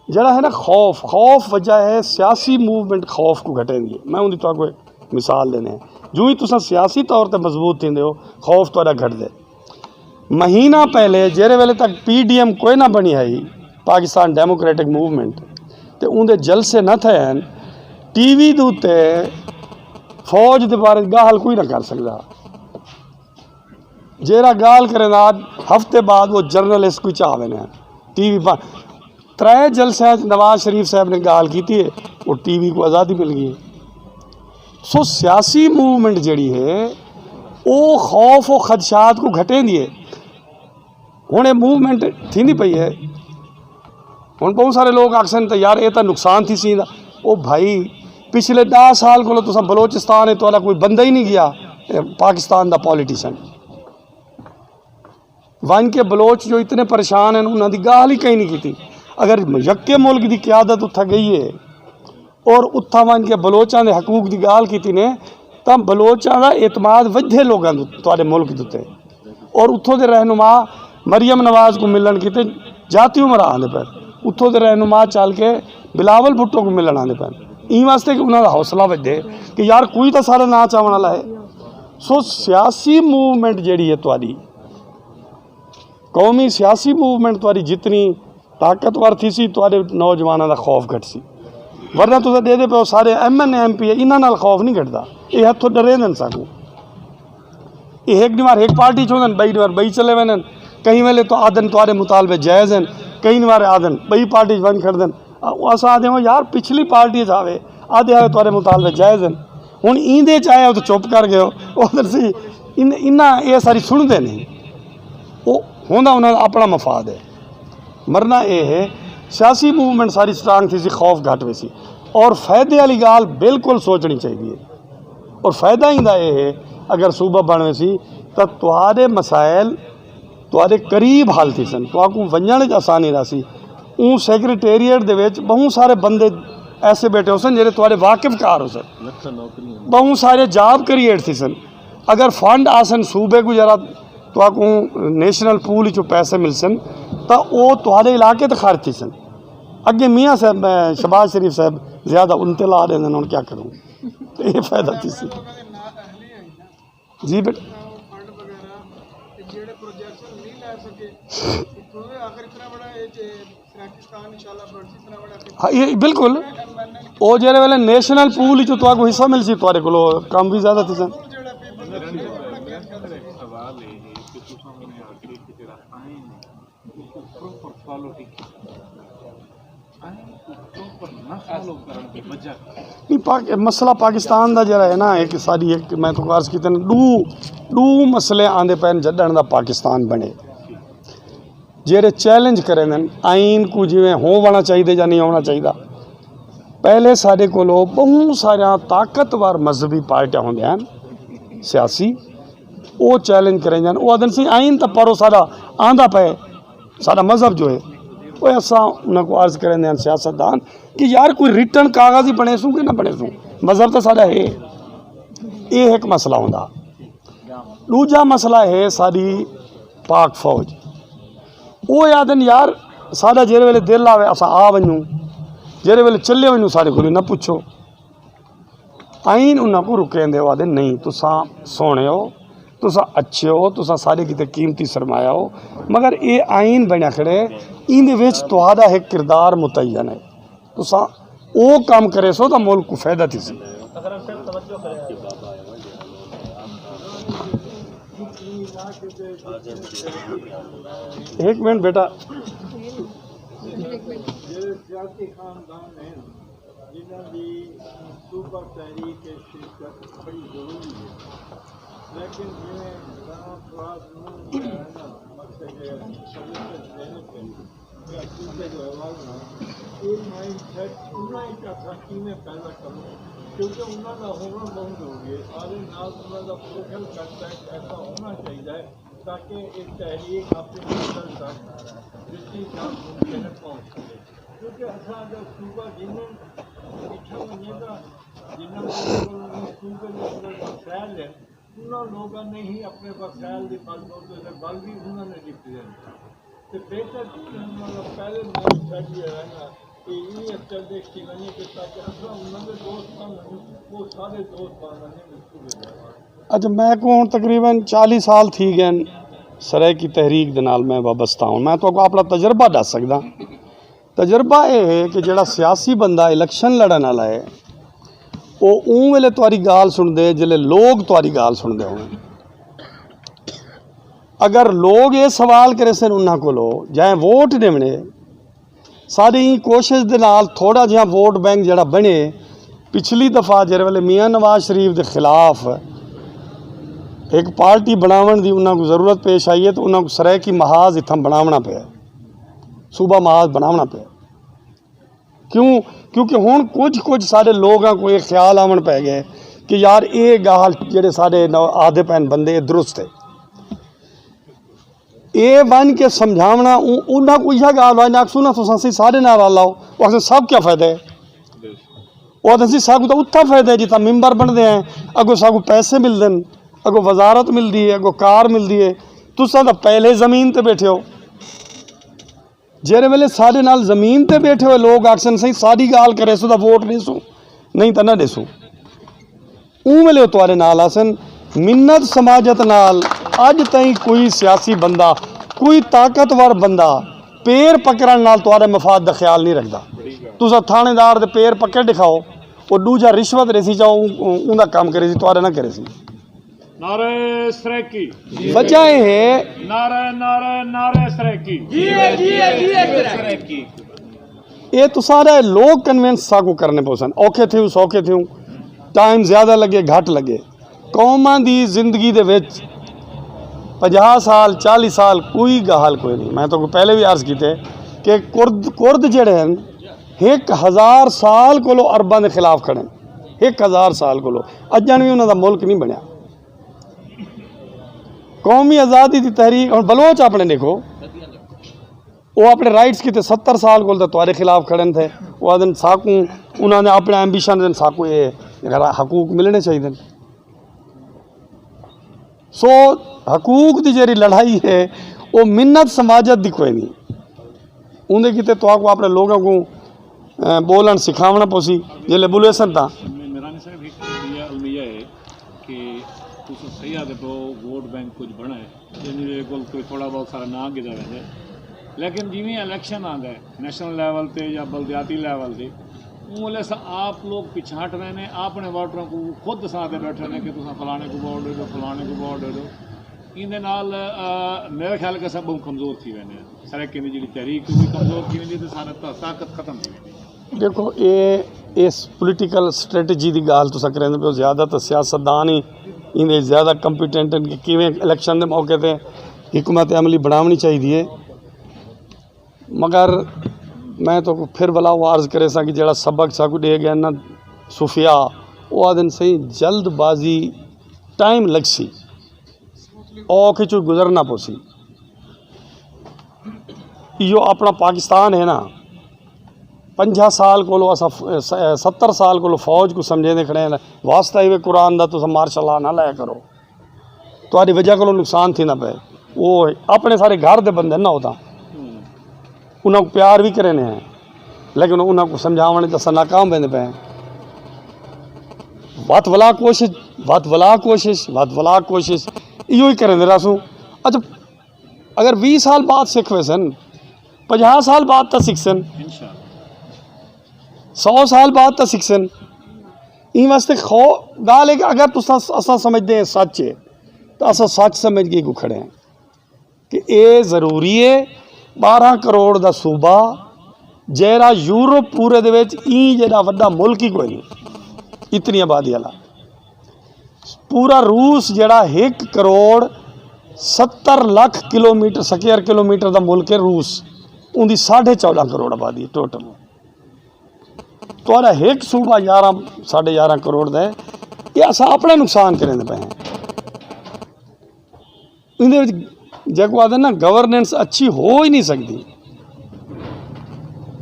جڑا ہے نا خوف، خوف وجہ ہے سیاسی موومنٹ خوف کو گھٹیندی ہے۔ میں اوندی تہاکوں مثال دینے ہیں۔ جو ہی تساں سیاسی طور تے مضبوط تھیندے ہو، خوف تہاڈا گھٹدے۔ مہینہ پہلے جیرے ویلے تک پی ڈی ایم کوئی نہ بنی ہئی، پاکستان ڈیموکریٹک موومنٹ، تے اوندے جلسے نہ تھے ہیں، ٹی وی دے اتے فوج دے بارے گاہل کوئی نہ کر سکدا۔ جیرا گال کریندا، ہفتے بعد وہ جرنلسٹ کوئی چاہ وینے ہیں۔ ٹی وی پر ترے جلسے نواز شریف صاحب نے گال کیتی ہے، وہ ٹی وی کو آزادی مل گئی ہے۔ سو سیاسی موومنٹ جڑی ہے، او خوف و خدشات کو گھٹیندی ہے۔ ہن اے موومنٹ تھیندی پئی ہے۔ ہن بہت سارے لوگ آکھسن تے یار اے تاں نقصان تھی سی دا۔ او بھائی، پچھلے ڈاہ سال کولو تساں بلوچستان ہے، تہاڈا کوئی بندہ ہی نہیں گیا، اے پاکستان دا پولیٹیشن۔ ونج کے بلوچ جو اتنے پریشان ہیں، انہاں دی گالھ ہی کہیں نہیں کیتی۔ اگر یکے ملک دی قیادت اتھا گئی ہے، اور اتھاں ونج کے بلوچاں دے حقوق دی گالھ کیتی نے، تاں بلوچاں دا اعتماد ودھے لوگاں دے، تہاڈے ملک دے اتے۔ اور اتھوں دے رہنما مریم نواز کو ملن کیتے جاتی عمر آندے پے، اتھوں دے رہنما چل کے بلاول بھٹو کو ملن آندے پے، ایں واسطے کہ انہاں دا حوصلہ ودھے کہ یار کوئی تاں سارا نہ چاون والا ہے۔ سو سیاسی موومنٹ جیڑی ہے تہاڈی، قومی سیاسی موومنٹ تہاڈی جتنی طاقتور تھی سی، تہاڈے نوجواناں دا خوف گھٹ سی۔ ورنہ تساں ڈیدے پیو سارے ایم این اے، ایم پی اے، انہاں نال خوف نہیں گھٹدا۔ اے ہتھوں ڈریندن ساکوں۔ اے ہک ڈیوار ہک پارٹی چ ہوندن، بئی ڈیوار بئی چلے ویندن۔ کہیں ویلے تو آدھن تہاڈے مطالبے جائز ہیں، کہیں وار آدھن بئی پارٹی چ ونج کھڑدن۔ آ، اساں آدھے ہوں یار پچھلی پارٹی چ آوے، آدھے آوے تہاڈے مطالبے جائز ہیں۔ ہن ایندے چ آئے ہو تو چپ کر گئے ہو۔ او درسی ان، انہاں اے ساری سنڑدے نہیں۔ او ہوندا انہاں دا اپنا مفاد ہے۔ مرنا اے ہے، سیاسی موومنٹ ساری سٹرانگ تھی سی، خوف گھٹ ویسی۔ اور فائدے والی گالھ بالکل سوچنی چاہیے۔ اور فائدہ ایندا اے ہے، اگر صوبہ بن ویسی تاں تہاڈے مسائل تہاڈے قریب حل تھیسن، تہاکوں ونجنڑ وچ آسانی رہسی۔ اوں سیکرٹریٹ دے وچ بہوں سارے بندے ایسے بیٹھے ہوسن جیڑھے تہاݙے واقف کار ہوسن، ٻہوں سارے جاب کریئیٹ تھیسن۔ اگر فنڈ آسن صوبے کوں، یارا تہاکوں نیشنل پول وچوں پیسے ملسن تاں او تہاݙے علاقے تے خرچ تھیسن۔ اڳے میاں صاحب، میں شہباز شریف صاحب زیادہ انتے لا ݙیندن، ہݨ کیا کروں؟ تے اے فائدہ تھیسی۔ جی بیٹا۔ ہاں، یہ بالکل۔ او جیڑھے ویلے نیشنل پول وچوں تہاکوں حصہ ملسی، تہاݙے کولوں کم وی زیادہ تھیسن۔ نہیں، پاک-، مسئلہ پاکستان دا جیڑھا ہے نا، ایک ساری، ایک میں تو عرض کیتے نا، ݙو، ݙو مسئلے آندے پئے جݙݨ دا پاکستان بݨے۔ جیڑھے چیلنج کریندن آئین کوں، جیویں ہووݨا چاہیدا یا نہیں ہووݨا چاہیدا۔ پہلے ساݙے کولو ٻہوں ساریاں طاقتور مذہبی پارٹیاں ہوندیاں ہن، سیاسی، او چیلنج کریندن، او آہدن سی آئین تاں پڑھو، ساݙا آندا پئے، ساݙا مذہب جو ہے۔ او اساں انہاں کوں عرض کریندے ہن سیاستدان کہ یار کوئی ریٹن کاغذ ہی بݨیسوں کہ نہ بݨیسوں، مذہب تاں ساݙا ہے۔ اے ہک مسئلہ ہوندا۔ ݙوجھا مسئلہ ہے ساݙی پاک فوج۔ او آہدن یار ساݙا جیڑھے ویلے دل آوے اساں آ ونڄوں، جیڑھے ویلے چلے ونڄوں ساݙے کولوں نہ پچھو۔ آئین انہاں کوں رکیندے، او آہدے نہیں، تساں سوہݨے ہو، تساں اچھے ہو، تساں ساݙے کیتے قیمتی سرمایہ ہو، مگر اے آئین بݨیا کھڑے، ایندے وچ تہاݙا ہک کردار متعین ہے۔ تساں او کم کریسو تاں ملک کوں فائدہ تھیسی۔ ہک منٹ بیٹا۔ جیڑھے سیاسی خاندان ہن، جنہاں دی صوبہ تحریک اچ شرکت بڑی ضروری ہے، لیکن جیویں رانا فواد نون جو ہے نا، مکتب سروسز ڈائریکٹر، یا صوبے جو حوالہ نا، اے مائنڈ سیٹ انہاں اچ اساں کیویں پیدا کروں، کیونکہ انہاں دا ہووݨ بہت ضروری ہے۔ سارے نال انہاں دا پروفائل کانٹیکٹ ایسا ہونا چاہیدا ہے تاکہ اے تحریک اپݨی منزل تک جتنی جلد ممکن ہے پہنچ سکے۔ کیونکہ اساں اگر صوبہ یونین ݙٹھا ونڄے تاں جنہاں لوگاں کول صوبے دے اندر وسائل ہن، انہاں لوگاں نے ہی اپݨے وسائل دی بل بوتے تے بل وی انہاں نے ݙتے ہن۔ تے بہتر کیوں نہ انہاں دا پہلے مائنڈ سیٹ جیڑھا ہے نا، اے ایویں اسٹیبلش تھی ونڄے کہ تاکہ اساں انہاں دے دوست بݨ ونڄوں، او ساݙے دوست بݨ ونڄن، اس صوبے دے حوالے۔ اچھا، میں کوں ہݨ تقریباً چالیس سال تھی ڳئے ہن، سرائیکی تحریک دے نال میں وابستہ ہوں۔ میں تہاکوں اپݨا تجربہ ݙس سڳداں۔ تجربہ اے ہے کہ جیڑھا سیاسی بندہ الیکشن لڑݨ آلا ہے، او اوں ویلے تہاݙی ڳالھ سݨدے جیلے لوگ تہاݙی ڳالھ سݨدے ہوون۔ اگر لوگ اے سوال کریسن انہاں کولو جائیں ووٹ ݙیوݨے، ساݙی ایں کوشش دے نال تھوڑا جیہاں ووٹ بینک جیڑھا بݨے، پچھلی دفعہ جیڑھے ویلے میاں نواز شریف دے خلاف ہک پارٹی بݨاوݨ دی انہاں کوں ضرورت پیش آئی ہے، تو انہاں کوں سرائیکی محاذ اتھاں بݨاوݨا پیا، صوبہ محاذ بݨاوݨا پیا۔ کیوں؟ کیونکہ ہݨ کجھ کجھ ساݙے لوگاں کوں اے خیال آوݨ پئے ڳئے کہ یار اے ڳالھ جیڑھے ساݙے نو-، آہدے پئن بندے، اے درست ہے۔ اے ونڄ کے سمجھاوݨا، اوں-، انہاں کوں ایہا ڳالھ ونڄ آکھسوں نا، تساں سی ساݙے نال رل آؤ۔ او آکھسن، ساݙا کیا فائدہ ہے؟ او آکھسن، ساکوں تاں اتھاں فائدہ ہے جتھاں ممبر بݨدے ہیں، اڳوں ساکوں پیسے ملدن، اڳوں وزارت ملدی ہے، اڳوں کار ملدی ہے۔ تساں تاں پہلے زمین تے ٻیٹھے ہو۔ جیڑھے ویلے ساݙے نال زمین تے ٻیٹھے ہوئے لوگ آکھسن، سئیں ساݙی ڳالھ کریسو تاں ووٹ ݙیسوں، نہیں تاں نہ ݙیسوں۔ اوں ویلے او تہاݙے نال آسن۔ منت سماجت نال اڄ تئیں کوئی سیاسی بندہ، کوئی طاقتور بندہ پیر پکڑݨ نال تہاݙے مفاد دا خیال نہیں رکھدا۔ تساں تھاݨے دار دے پیر پکڑ ݙکھاؤ، او ݙوجھا رشوت ݙیسی چاہو، اوں، اوں، اوندا کم کریسی، تہاݙا نہ کریسی۔ نعرہ سرائیکی۔ وجہ اے ہے نعرہ، نعرہ، نعرہ سرائیکی۔ جیے، جیے، جیے سرائیکی۔ اے تساں دا لوگ کنوینس ساکوں کرݨے پوسن، اوکھے تھیوں، سوکھے تھیوں، ٹائم زیادہ لڳے، گھٹ لڳے۔ قوماں دی زندگی دے وچ پنجاہ سال، چالیس سال کوئی ڳالھ کوئی نہیں۔ میں تہاکوں پہلے وی عرض کیتے کہ کرد، کرد جیڑھے ہن، ہک ہزار سال کولو عرباں دے خلاف کھڑے ہن، ہک ہزار سال کولو، اڄݨ وی انہاں دا ملک نہیں بݨیا۔ قومی آزادی دی تحریک، ہݨ بلوچ اپݨے ݙیکھو، او اپݨے رائٹس کیتے ستر سال کول تاں تہاݙے خلاف کھڑن تھے۔ او آہدن ساکوں انہاں دے اپݨے ایمبیشن ہن، ساکوں اے حقوق ملݨے چاہیدن۔ سو حقوق دی جیڑھی لڑائی ہے، او منت سماجت دی کوئی نہیں۔ اوندے کیتے تہاکوں اپݨے لوگاں کوں، اے، ٻولݨ سکھاوݨا پوسی۔ جیلے ٻلیسن تاں عمرانی صاحب، ہک المیہ، المیہ ہے کہ تساں صحیح آہدے پئے ہو، ووٹ بینک کجھ بݨا ہے، یعنی اے کول کوئی تھوڑا بہت سارا ناں گھدا ویندا ہے، لیکن جیویں الیکشن آندا ہے نیشنل لیول تے یا بلدیاتی لیول تے، اوں ویلے اساں آپ لوگ پچھاں ہٹ ویندے ہیں، اپݨے ووٹراں کوں خود اساں آہدے بیٹھے ہوندے کہ تساں فلانے کوں ووٹ ݙے ݙیو، فلانے کوں ووٹ ݙے ݙیو۔ ایندے نال، آ، میرے خیال کہ اساں ٻہوں کمزور تھی ویندے ہیں۔ سرائیکیاں دی جیڑھی تحریک ہے، او وی کمزور تھی ویندی ہے تے ساݙا تا-، طاقت ختم تھی ویندی ہے۔ ݙیکھو، اے اس پولیٹیکل اسٹریٹجی دی ڳالھ تساں کریندے پئے ہو، زیادہ تاں سیاستدان ہی ایندے زیادہ کمپیٹنٹ ہن کہ کیویں الیکشن دے موقع تے حکمت عملی بݨاوݨی چاہیدی ہے۔ مگر میں تہاکوں پھر ولا او عرض کریساں کہ جیڑھا سبق ساکوں ݙے ڳئے نا صوفیاء، او آہدن سئیں جلد بازی ٹائم لڳسی، اوکھ اچوں گزرنا پوسی۔ ایہو اپݨا پاکستان ہے نا، پنجاہ سال کولو اساں ف-، س-، ستر سال کولو فوج کوں سمجھیندے کھڑے ہیں، واسطہ ایویں قرآن دا تساں مارشل لا نہ لایا کرو، تہاݙی وجہ کولو نقصان تھیندا پئے۔ او اپݨے سارے گھر دے بندے نہ ہوتا، انہاں کوں پیار وی کریندے ہیں، لیکن انہاں کوں سمجھاوݨ وچ اساں ناکام ویندے پئے ہیں۔ وت ولا کوشش، وت ولا کوشش، وت ولا کوشش، ایہو ہی کریندے رہسوں۔ اچھا، اگر ویہہ سال بعد سکھ ویسن، پنجاہ سال بعد تاں سکھسن، انشاءاللہ۔ سو سال بعد تاں سکھسن۔ ایں واسطے خو-، ڳالھ ہے کہ اگر تساں، اساں سمجھدے ہیں سچ ہے، تاں اساں سچ سمجھ کے کوں کھڑے ہیں کہ اے ضروری ہے۔ ٻارہاں کروڑ دا صوبہ، جیڑھا یورپ پورے دے وچ ایں جیڑھا وݙا ملک ہی کوئی نہیں، اتنی آبادی والا۔ پورا روس جیڑھا ہک کروڑ ستر لکھ کلومیٹر، سکوائر کلومیٹر دا ملک ہے روس، اوندی ساڑھے چودہ کروڑ آبادی ہے ٹوٹل۔ تہاݙا ہک صوبہ یارہاں، ساڑھے یارہاں کروڑ دا ہے۔ اے اساں اپݨا نقصان کریندے پئے ہیں۔ ایندے وچ جیکوں آہدے نا، گورننس اچھی ہو ہی نہیں سکدی۔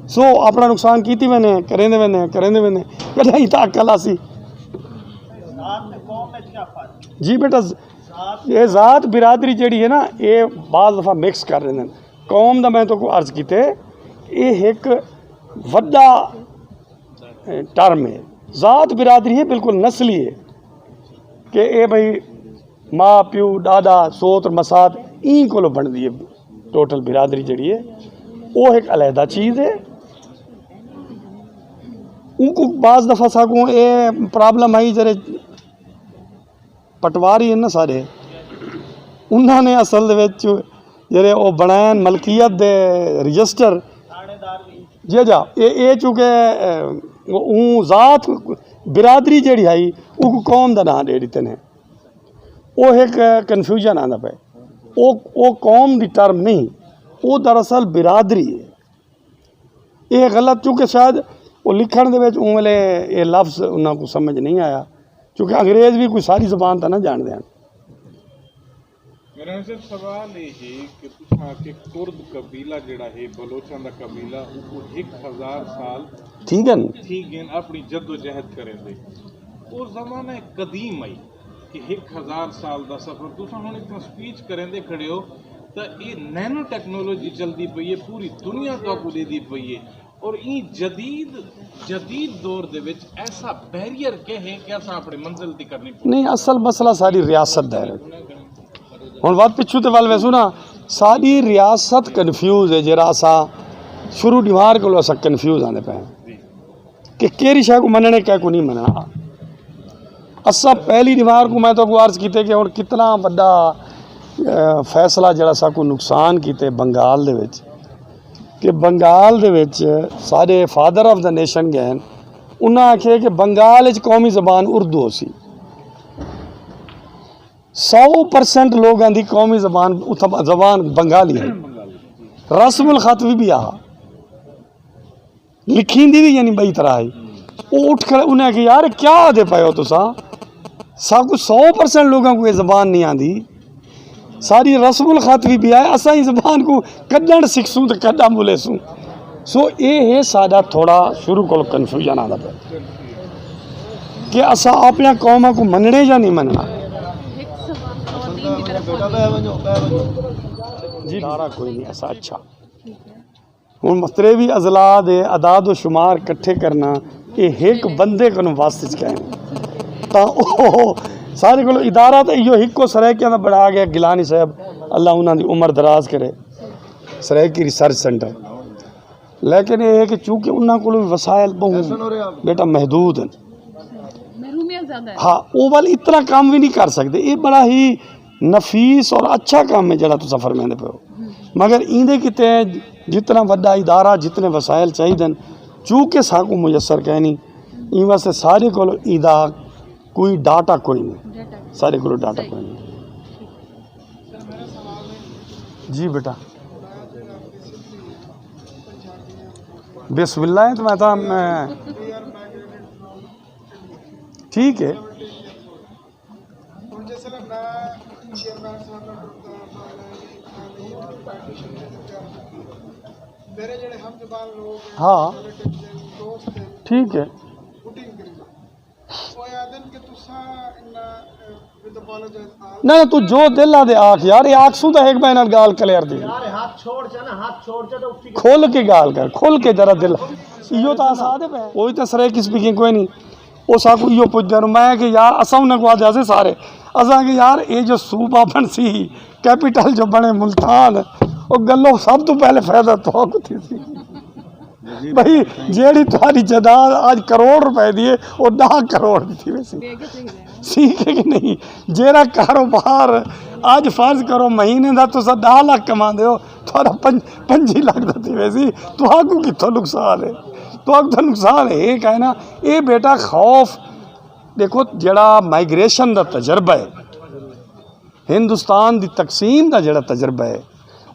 سو اپݨا نقصان کیتی ویندے ہیں، کریندے ویندے ہیں، کریندے ویندے ہیں۔ کݙاہیں تاں عقل آسی۔ جی بیٹا، اے ذات برادری جیڑھی ہے نا، اے بعض دفعہ مکس کر ݙیندے ہیں۔ قوم دا میں تہاکوں عرض کیتے، اے ہک وݙا، اے، ٹرم ہے۔ ذات برادری ہے، بالکل نسلی ہے کہ اے بھئی ماء، پیو، ݙاݙا، سوتر، مسات، ایں کولو بݨدی ہے۔ ٹوٹل برادری جیڑھی ہے، او ہک علیحدہ چیز ہے۔ اونکوں بعض دفعہ ساکوں اے پرابلم آئی، جیڑھے پٹواری ہن نا سارے، انہاں نے اصل دے وچ جیڑھے او بݨائن ملکیت دے رجسٹر، جی جا، اے، اے چونکہ، اے، اوں ذات برادری جیڑھی ہئی، اوکوں قوم دا ناں ݙے ݙتے نے۔ او ہک کنفیوژن آندا پئے۔ او، او قوم دی ٹرم نہیں، او دراصل برادری ہے۔ اے غلط، چونکہ شاید او لکھݨ دے وچ اوں ویلے اے لفظ انہاں کوں سمجھ نہیں آیا، چونکہ انگریز وی کوئی ساری زبان تاں نہ ڄاݨدے ہن۔ میرا ناظر سوال اے ہے کہ تساں آکھے کرد قبیلہ جیڑھا ہے، بلوچاں دا قبیلہ، اوکوں ہک ہزار سال ٹھیک ہے نا؟ تھی ڳئن اپݨی جدوجہد کریندے۔ او زمانہ قدیم آئی کہ ہک ہزار سال دا سفر۔ تساں ہݨ اتھاں سپیچ کریندے کھڑے ہو تاں اے نینو ٹیکنالوجی چلدی پئی ہے، پوری دنیا تہاکوں ݙیندی پئی ہے۔ اور ایں جدید، جدید دور دے وچ ایسا بیریئر کیا ہے کہ اساں اپݨی منزل تے کرݨی پوسی؟ نہیں، اصل مسئلہ ساݙی ریاست دا ہے۔ ہݨ وت پچھوں تے ول ویسوں نا، ساݙی ریاست کنفیوز ہے، جیڑھا اساں شروع ݙیوار کولوں اساں کنفیوز آندے پئے ہیں کہ کیڑھی شے کوں منݨے، کیکوں نہیں منݨا۔ اساں پہلی ݙیوار کوں میں تہاکوں عرض کیتے کہ ہݨ کتنا وݙا، اے، فیصلہ جیڑھا ساکوں نقصان کیتے بنگال دے وچ، کہ بنگال دے وچ ساݙے فادر آف دا نیشن ڳئن، انہاں آکھیا کہ بنگال وچ قومی زبان اردو ہوسی۔ سو پرسنٹ لوگاں دی قومی زبان اتھاں زبان بنگالی ہے، رسم الخط وی ٻیا ہا، لکھیندی وی یعنی ٻئی طرح ہئی۔ او اٹھ کھڑے، انہاں آکھیا، "یار، کیا آہدے پئے ہو تساں؟ ساکوں سو پرسنٹ لوگاں کوں اے زبان نہیں آندی، ساݙی رسم الخط وی ٻیا ہے، اساں ایں زبان کوں کݙݨ سکھسوں تے کݙاں ٻولیسوں؟" سو اے ہے ساڈا تھوڑا شروع کول کنفیوژن آندا پیا کہ اساں اپنی قوم کو مننے یا نہیں مننا۔ جی ادارہ کوئی نہیں ایسا اچھا۔ ہن مختلف اضلاع دے اعداد و شمار کٹھے کرنا، اے ہک بندے کنوں وس اچ کائنی۔ تاں او سارے کولوں ادارہ تاں ایہو ہکو سرائیکیاں دا بݨا ڳیا۔ گیلانی صاحب، اللہ انہاں دی عمر دراز کرے، سرائیکی ریسرچ سینٹر۔ لیکن اے ہے کہ چونکہ انہاں کولوں وسائل ٻہوں بیٹا محدود ہن۔ محرومیاں زیادہ ہیں۔ ہاں، او ول اتنا کم وی نہیں کر سڳدے۔ اے بڑا ہی نفیس اور اچھا کم ہے جڑا تساں فرمیندے پئے ہو، مگر ایندے کیتے جتنا وڈا ادارہ، جتنے وسائل چاہیدن، چونکہ ساکوں میسر کائنی، ایں واسطے ساڈے کول ایندا کوئی ڈاٹا کوئی نہیں۔ ساڈے کول ڈاٹا کوئی نہیں۔ جی بیٹا، بسم اللہ ہے تو میں تو میں ٹھیک ہے۔ ہن جس ویلے میں چیئرمین صاحب نال ٹردا ہاں، میں نہیں اتنی پارٹیشن دے وچ میرے جڑے ہم زبان لوگ ہیں، ہاں۔ ریلیٹیوز ہیں، دوست ہیں، ٹھیک ہے۔ ووٹنگ کریندے۔ او آہدن کہ تساں انہاں، اے، ود اپولوجائز آل نہ، نہ، تو جو دل آ دے آکھ یار، اے آکھ سوں تاں ہک بھائی نال ڳالھ کلیئر تھی۔ یار، ہتھ چھوڑ چا نا، ہتھ چھوڑ چا تے اٹھی کے کھل کے ڳالھ کر، کھل کے ذرا دل۔ ایہو تاں اساں آہدے پئے۔ کوئی تاں سرائیکی سپیکنگ کوئی نہیں۔ او ساکوں ایہو پچھدے ہن، میں کہ یار اساں انہاں کوں آہدے ہاسے سارے، اساں کہ یار اے جو صوبہ بݨسی، کیپٹل جو بݨے ملتان، او ڳلو سب توں پہلے فائدہ تہاکوں تھیسی۔ بھئی جیڑھی تہاݙی جائیداد اڄ کروڑ روپے دی ہے، او ݙاہ کروڑ دی تھی ویسی۔ ٹھیک ہے کہ نہیں؟ جیڑھا کاروبار اڄ فرض کرو مہینے دا تساں ݙاہ لکھ کماندے ہو، تہاݙا پنج-، پنجی لکھ دا تھی ویسی، تہاکوں کتھوں نقصان ہے؟ تہاکوں تاں نقصان ہے، اے کائے نا، اے بیٹا خوف۔ ݙیکھو، جیڑھا مائیگریشن دا تجربہ ہے، ہندوستان دی تقسیم دا جیڑھا تجربہ ہے،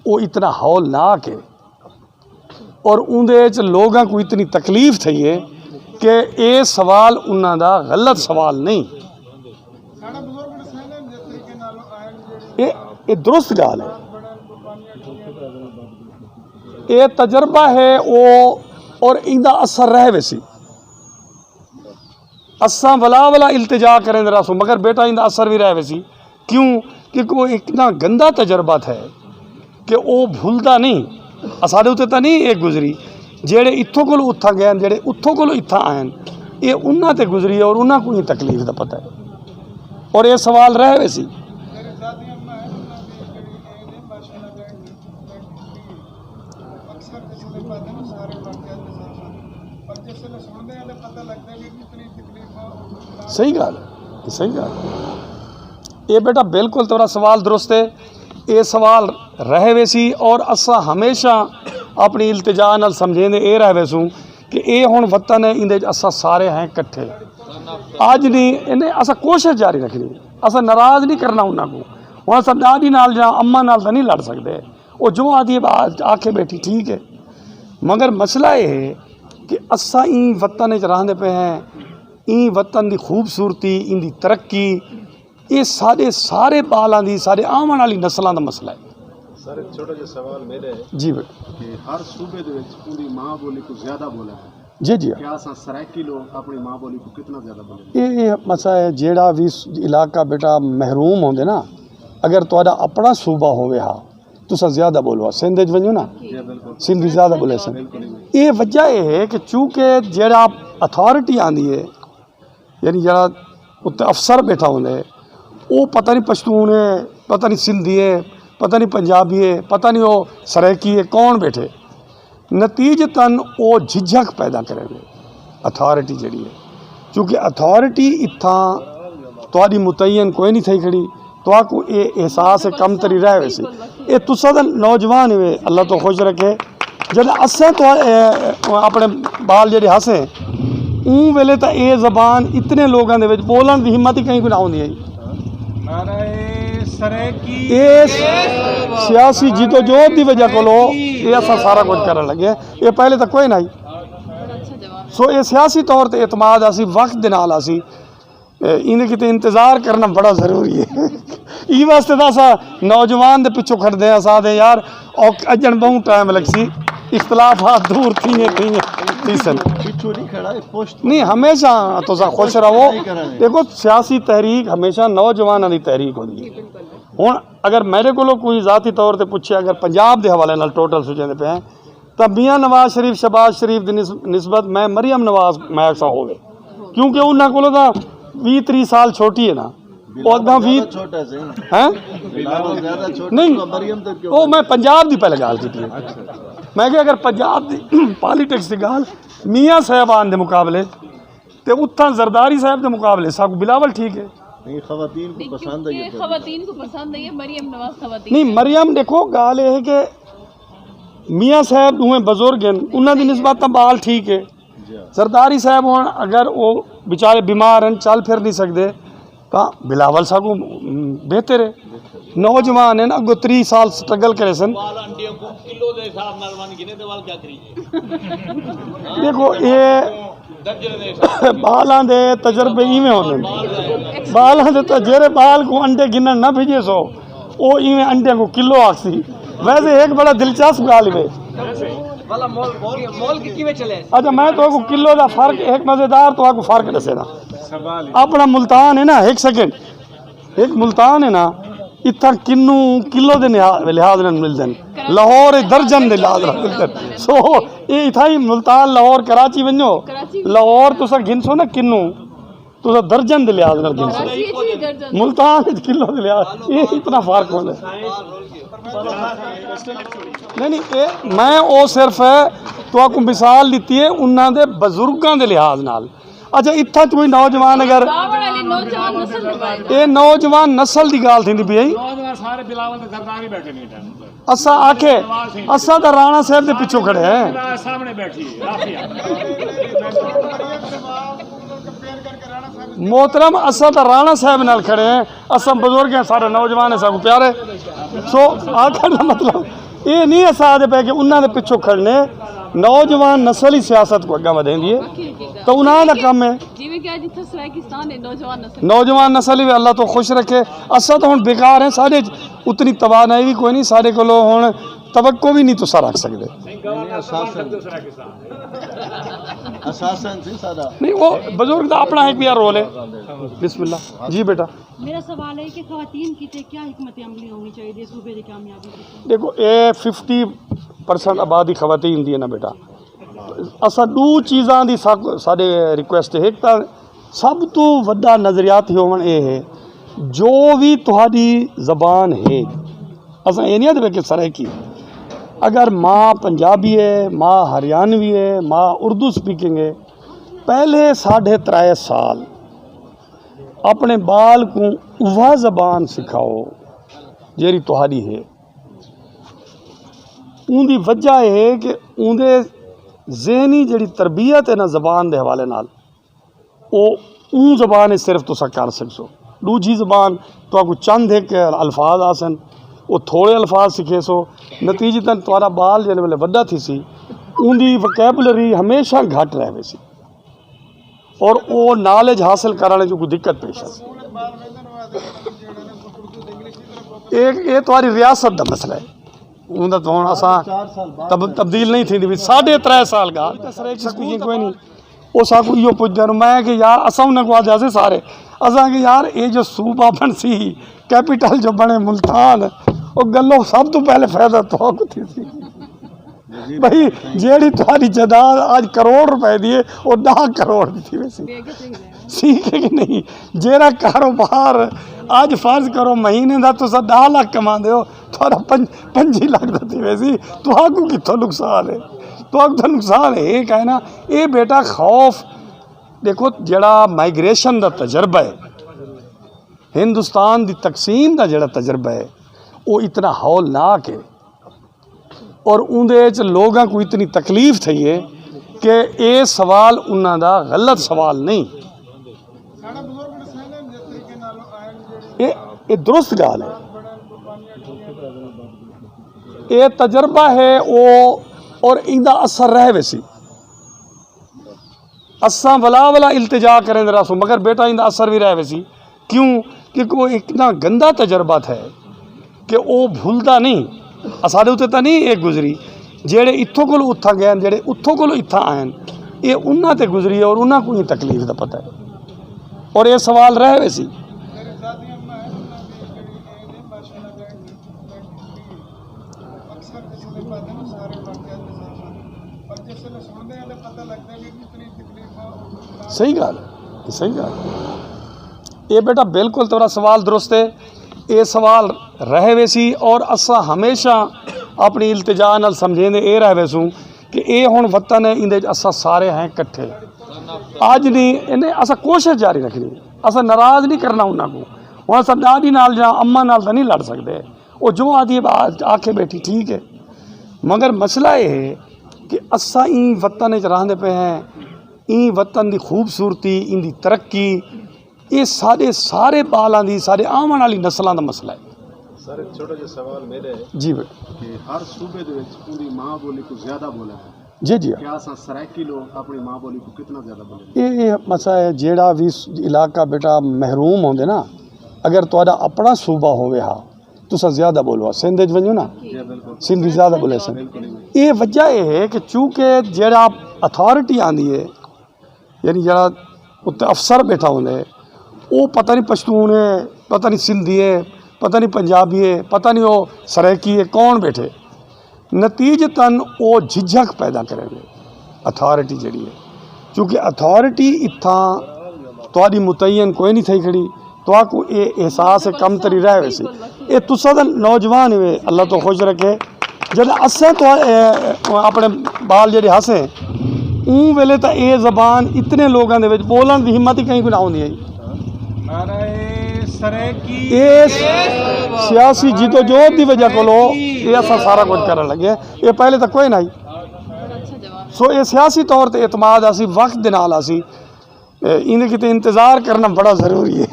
او اتنا ہولناک ہے اور اوندے وچ لوگاں کوں اتنی تکلیف تھئی ہے کہ اے سوال انہاں دا غلط سوال نہیں۔ اے، اے درست ڳالھ ہے۔ اے تجربہ ہے او، اور ایندا اثر رہ ویسی۔ اساں ولا ولا التجا کریندے رہسوں، مگر بیٹا ایندا اثر وی رہ ویسی۔ کیوں؟ کیونکہ او اتنا گندا تجربہ تھئے کہ او بھلدا نہیں۔ اساݙے اتے تاں نہیں اے گزری، جیڑھے اتھوں کولوں اتھاں ڳئے ہن، جیڑھے اتھوں کولوں اتھاں آئے ہن، اے انہاں تے گزری ہے اور انہاں کوں ایں تکلیف دا پتہ ہے اور اے سوال رہ ویسی۔ صحیح ڳالھ ہے، صحیح ڳالھ ہے۔ اے بیٹا بالکل تیݙا سوال درست ہے۔ اے سوال رہ ویسی اور اساں ہمیشہ اپݨی التجا نال سمجھیندے اے رہ ویسوں کہ اے ہݨ وطن ہے، ایندے وچ اساں سارے ہیں کٹھے۔ اڄ نہیں، انہیں اساں کوشش جاری رکھݨی، اساں ناراض نہیں کرݨا انہاں کوں۔ ہݨ اساں ݙاݙی نال یا اماں نال تاں نہیں لڑ سڳدے، او جو آہدی ہے آکھے ٻیٹھی ٹھیک ہے، مگر مسئلہ اے ہے کہ اساں ایں وطن وچ رہندے پئے ہیں، ایں وطن دی خوبصورتی، ایندی ترقی، اے ساݙے سارے ٻالاں دی، ساݙے آوݨ والی نسلاں دا مسئلہ ہے۔ سر، ایک چھوٹا جہا سوال میرا ہے جی بیٹا۔ کہ ہر صوبے دے وچ اوندی ماں بولی کوں زیادہ ٻولیا ہے۔ جی، جی۔ کیا اساں سرائیکی لوگ اپݨی ماں بولی کوں کتنا زیادہ ٻولیندے؟ اے، اے مسئلہ ہے، جیڑھا وی س-، علاقہ بیٹا محروم ہوندے نا، اگر تہاݙا اپݨا صوبہ ہووے ہا، تساں زیادہ ٻولو ہا۔ سندھ وچ ونڄو نا، جی، بالکل۔ سندھی زیادہ ٻولے سن۔ بالکل۔ اے وجہ اے ہے کہ چونکہ جیڑھا اتھارٹی آندی ہے، یعنی جیڑھا اتے افسر ٻیٹھا ہوندا ہے، او پتہ نہیں پشتون ہے، پتہ نہیں سندھی ہے، پتہ نہیں پنجابی ہے، پتہ نہیں او سرائیکی ہے، کون ٻیٹھے، نتیجتاً او جھجھک پیدا کریندے اتھارٹی جیڑھی ہے، کیونکہ اتھارٹی اتھاں تہاݙی متعین کوئی نہیں تھئی کھڑی، تہاکوں اے احساس کمتری رہ ویسی۔ اے تساں تاں نوجوان ہوئے، اللہ تو خوش رکھے۔ جݙاں اساں تو، اے، اپݨے ٻال جیڑھے ہاسے، اوں ویلے تاں اے زبان اتنے لوگاں دے وچ ٻولݨ دی ہمت ہی کہیں کوں نہ ہوندی ہئی۔ نعرہ سرائیکی۔ اے سیاسی جدوجہد دی وجہ کولو اے اساں سارا کجھ کرݨ لڳے۔ اے پہلے تاں کوئی نہ ہئی۔ سو اے سیاسی طور تے اعتماد آسی، وقت دے نال آسی۔ اے، ایندے کیتے انتظار کرݨا بڑا ضروری ہے۔ ایں واسطے تاں اساں نوجوان دے پچھوں کھڑدے ہیں، اساں آہدے ہیں، یار، اوکھ-، اڄݨ ٻہوں ٹائم لڳسی۔ اختلافات دور تھیے تھیے تھیسن۔ پچھو نہیں کھڑا ہے، پشت نہیں، ہمیشہ تساں خوش رہو۔ نہیں کرنا ہے۔ دیکھو، سیاسی تحریک ہمیشہ نوجواناں دی تحریک ہوندی ہے۔ ہن اگر میرے کولوں کوئی ذاتی طور تے پچھے، اگر پنجاب دے حوالے نال ٹوٹل سوچیندے پئے ہیں، تاں میاں نواز شریف، شہباز شریف دی نس-، نسبت میں مریم نواز میں آکھساں ہووے، کیونکہ انہاں کولوں تاں ویہہ تریہہ سال چھوٹی ہے نا۔ او اڳاں وی چھوٹا سی۔ ہیں؟ بلاول زیادہ چھوٹا نہیں، تو مریم تے کیوں؟ او میں پنجاب دی پہلے ڳالھ کیتی ہے۔ میں کہ اگر پنجاب دی پالیٹکس دی ڳالھ میاں صاحبان دے مقابلے تے اتھاں زرداری صاحب دے مقابلے ساکوں بلاول ٹھیک ہے۔ نہیں، خواتین کو پسند ہے یہ کیونکہ پروگرام۔ خواتین کو پسند ہے یہ، مریم نواز خواتین نہیں، ہے۔ مریم دیکھو، ڳالھ اے ہے کہ میاں صاحب ݙوہیں بزرگ ہیں، انہاں دی نسبت تاں ٻال ٹھیک ہے۔ جی ہاں۔ زرداری صاحب ہن اگر او بیچارے بیمار ہیں، چل پھر نہیں سڳدے، تاں بلاول ساکوں بہتر ہے۔ نوجوان ہیں، اڳوں تریہہ سال سٹرگل کرے سن۔ بال انڈیوں کو کلو دے حساب نال ون گھنے تے وال کیا کریے؟ دیکھو، اے درجن دے حساب۔ بالاں دے تجربے ایویں ہوندے نے۔ بالاں دے تے جیڑھے بال کو انڈے گھنن نہ بھیجے سو، او ایویں انڈیاں کو کلو آکھسی۔ ویسے ایک بڑا دلچسپ ڳالھ ہے۔ والا مول، مول، مول کی کیویں چلے؟ اچھا، میں تو کو کلو دا فرق، ایک مزیدار تو کو فرق ݙسے نا۔ اپݨا ملتان ہے نا، ایک سیکنڈ، ایک ملتان ہے نا، اتھاں کنوں کلو دے نہا-، لحاظ نال ملدن، لاہور درجن دے لحاظ نال ملدن۔ سو اے اتھاں ہی ملتان، لاہور، کراچی ونڄو، لاہور تساں گھنسو نا کنوں، تساں درجن دے لحاظ نال گھنسو۔ کراچی اچ وی درجن۔ ملتان اچ کلو دے لحاظ، اے اتنا فرق ہوندا ہے۔ نہیں، نہیں، اے میں او صرف تہاکوں مثال ݙتی ہے انہاں دے بزرگاں دے لحاظ نال۔ اچھا، اتھاں کوئی نوجوان اگر بابر علی نوجوان نسل دے بارے۔ اے نوجوان نسل دی ڳالھ تھیندی پئی ہے۔ نوجوان سارے بلاول تے زرداری بیٹھے نے۔ اساں آکھے، اساں تاں رانا صاحب دے پچھوں کھڑے ہیں۔ سامنے بیٹھی ہے، رافیہ۔ محترم، اساں تاں رانا صاحب نال کھڑے ہیں، اساں بزرگ ہیں، سارے نوجوان ہیں، ساکوں پیارے۔ سو آکھݨ دا مطلب اے نہیں اساں آہدے پئے کہ انہاں دے پچھوں کھڑنے، نوجوان نسل ہی سیاست کو اڳاں ودھیندی ہے، تاں انہاں دا کم ہے۔ جیویں کہ اڄ اتھاں سرائیکستان ہے، نوجوان نسل۔ نوجوان نسل ہی اللہ تو خوش رکھے۔ اساں تاں ہݨ بیکار ہیں، ساݙے اتنی توانائی وی کوئی نہیں، ساݙے کولوں ہݨ توقع وی نہیں تساں رکھ سڳدے۔ نہیں، اساساً، اساساً سی ساݙا۔ نہیں، وہ بزرگ دا اپݨا ایک بھی رول ہے۔ بسم اللہ۔ جی بیٹا۔ میرا سوال ہے کہ خواتین کی تے کیا حکمت عملی ہونی چاہیے صوبے دی کامیابی دی؟ دیکھو، اے ففٹی پرسنٹ آبادی خواتین دی ہے نا بیٹا۔ اساں ݙو چیزاں دی ساک-، ساݙے ریکویسٹ ہے۔ ایک تاں سب توں وݙا نظریاتی ہووݨ اے ہے، جو وی تہاݙی زبان ہے، اساں اے نہیں آہدے کہ سرائیکی، اگر ماں پنجابی ہے، ماں ہریانوی ہے، ماں اردو سپیکنگ ہے، پہلے ساڈھے ترائے سال اپݨے ٻال کوں اوہا زبان سکھاؤ جیڑھی تہاݙی ہے۔ اوندی وجہ اے ہے کہ اوندے ذہنی جیڑھی تربیت ہے نا زبان دے حوالے نال، او اوں زبان اچ صرف تساں کر سڳسو۔ ݙوجھی زبان تہاکوں چند ہک الفاظ آسن، او تھوڑے الفاظ سکھیسو، نتیجتاً تہاݙا ٻال جیڑھے ویلے وݙا تھیسی، اوندی وکیبولری ہمیشہ گھٹ رہ ویسی۔ اور او نالج حاصل کرݨ وچ کوئی دقت پیش آسی۔ اے، اے تہاݙی ریاست دا مسئلہ ہے۔ اوندا تو ہݨ اساں تب-، تبدیل نہیں تھیندی پئی۔ ساڈھے ترے سال ڳالھ، سرائیکی سپیکنگ کوئی نہیں۔ او ساکوں ایہو پچھدے ہن، میں کہ یار اساں انہاں کوں آہدے ہاسے سارے، اساں کہ یار اے جو صوبہ بݨسی، کیپٹل جو بݨے ملتان، او ڳالھو سب توں پہلے فائدہ تہاکوں تھیسی۔ بھئی، جیڑھی تہاݙی جائیداد اڄ کروڑ روپے دی ہے، او ݙاہ کروڑ دی تھی ویسی۔ ٹھیک ہے کہ نہیں؟ جیڑھا کاروبار اڄ فرض کرو مہینے دا تساں ݙاہ لکھ کماندے ہو، تہاݙا پنج-، پنجی لکھ دا تھی ویسی۔ تہاکوں کتھوں نقصان ہے؟ تہاکوں تاں نقصان ہے، ایہ کائے نا، اے بیٹا خوف، ݙیکھو جیڑھا مائیگریشن دا تجربہ ہے، ہندوستان دی تقسیم دا جیڑھا تجربہ ہے، او اتنا ہولناک ہے۔ اور اوندے اچ لوگاں کوں اتنی تکلیف تھئی ہے کہ اے سوال انہاں دا غلط سوال نہیں۔ اے، اے درست ڳالھ ہے۔ اے تجربہ ہے او، اور ایندا اثر رہ ویسی۔ اساں ولا ولا التجا کریندے رہسوں، مگر بیٹا ایندا اثر وی رہ ویسی۔ کیوں؟ کیونکہ او اتنا گندا تجربہ تھئے کہ او بھلدا نہیں۔ اساݙے اتے تاں نہیں اے گزری، جیڑھے اتھوں کولوں اتھاں ڳئے ہن، جیڑھے اتھوں کولوں اتھاں آئے ہن، اے انہاں تے گزری ہے اور انہاں کوں ہی تکلیف دا پتہ ہے۔ اور اے سوال رہ ویسی۔ صحیح ڳالھ ہے، صحیح ڳالھ ہے۔ اے بیٹا بالکل تیرا سوال درست ہے۔ اے سوال رہ ویسی اور اساں ہمیشہ اپݨی التجا نال سمجھیندے اے رہ ویسوں کہ اے ہݨ وطن ہے، ایندے وچ اساں سارے ہیں کٹھے۔ اڄ نہیں، انہیں اساں کوشش جاری رکھݨی، اساں ناراض نہیں کرݨا انہاں کوں۔ ہݨ اساں ݙاݙی نال یا اماں نال تاں نہیں لڑ سڳدے، او جو آہدی ہے آکھے ٻیٹھی ٹھیک ہے، مگر مسئلہ اے ہے کہ اساں ایں وطن وچ رہندے پئے ہیں، ایں وطن دی خوبصورتی، ایندی ترقی، اے ساݙے سارے ٻالاں دی، ساݙے آوݨ والی نسلاں دا مسئلہ ہے۔ سر، ایک چھوٹا جہا سوال میرا ہے جی بیٹا۔ کہ ہر صوبے دے وچ اوندی ماں بولی کوں زیادہ بولا ہے۔ جی جی۔ کیا اساں سرائیکی لوگ اپݨی ماں بولی کوں کتنا زیادہ بولے؟ اے، اے مسئلہ ہے، جیڑھا وی س-، علاقہ بیٹا محروم ہوندے نا، اگر تہاݙا اپݨا صوبہ ہووے ہا، تساں زیادہ ٻولو۔ سندھ وچ ونڄو نا، جی، بالکل۔ سندھی زیادہ ٻولے سن۔ بالکل۔ اے وجہ اے ہے کہ چونکہ جیڑھا اتھارٹی آندی ہے، یعنی جیڑھا اتھے افسر ٻیٹھا ہوندا ہے، او پتہ نہیں پشتون ہے، پتہ نہیں سندھی ہے، پتہ نہیں پنجابی ہے، پتہ نہیں او سرائیکی ہے، کون ٻیٹھے، نتیجتاً او جھجھک پیدا کریندے۔ اتھارٹی جیڑھی ہے، چونکہ اتھارٹی اتھاں تہاݙی متعین کوئی نہیں تھئی کھڑی، تہاکوں اے احساس کمتری رہ ویسی۔ اے تساں تاں نوجوان ہوئے، اللہ تو خوش رکھے۔ جݙاں اساں تو، اے، اپݨے ٻال جیڑھے ہاسے، اوں ویلے تاں اے زبان اتنے لوگاں دے وچ ٻولݨ دی ہمت ہی کہیں کوں نہ ہوندی ہے۔ نعرہ سرائیکی۔ اے سیاسی جدوجہد دی وجہ کولو اے اساں سارا کجھ کرݨ لڳے۔ اے پہلے تاں کوئی نہ ہئی۔ سو اے سیاسی طور تے اعتماد آسی، وقت دے نال آسی۔ اے، ایندے کیتے انتظار کرݨا بڑا ضروری ہے۔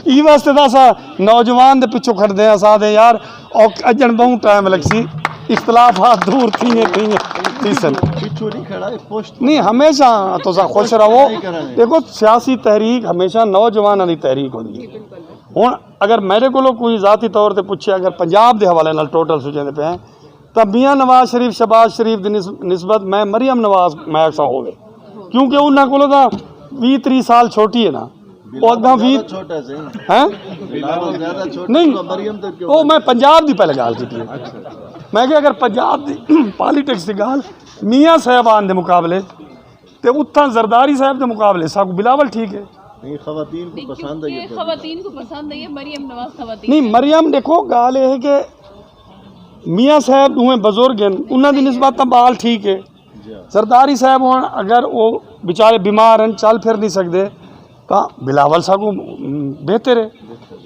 ایں واسطے تاں اساں نوجوان دے پچھوں کھڑدے ہیں، اساں آہدے ہیں، یار، اوکھ اڄݨ ٻہوں ٹائم لڳسی، اختلافات دور تھیندے تھیندے تھیسن۔ پچھوں نہیں کھڑا، اے پشت۔ نہیں، ہمیشہ تساں خوش رہو۔ نہیں کرݨے۔ دیکھو، سیاسی تحریک ہمیشہ نوجواناں دی تحریک ہوندی ہے۔ ہݨ اگر میݙے کولوں کوئی ذاتی طور تے پچھے، اگر پنجاب دے حوالے نال ٹوٹل سوچیندے پئے ہیں، تاں میاں نواز شریف، شہباز شریف دی نس-، نسبت میں مریم نواز میں آکھساں ہووے، کیونکہ انہاں کولوں تاں ویہہ تریہہ سال چھوٹی ہے نا، او اڳاں ویہہ۔ چھوٹا سی۔ ہیں؟ بلاول زیادہ چھوٹا نہیں۔ مریم تو کیوں؟ او میں پنجاب دی پہلے ڳالھ کیتی ہے۔ میں کہ اگر پنجاب دی پالیٹکس دی ڳالھ میاں صاحبان دے مقابلے تے اتھاں زرداری صاحب دے مقابلے ساکوں بلاول ٹھیک ہے۔ نہیں، خواتین کو نہیں، پسند ہے یہ کیونکہ تو۔ خواتین کو پسند ہے یہ، مریم نواز خواتین نہیں، ہے۔ مریم دیکھو، ڳالھ اے ہے کہ میاں صاحب ݙوہیں بزرگ ہن، انہاں دی نسبت تاں ٻال ٹھیک ہے۔ جی ہاں۔ زرداری صاحب ہݨ اگر او بیچارے بیمار ہن، چل پھر نہیں سڳدے، تاں بلاول ساکوں بہتر ہے۔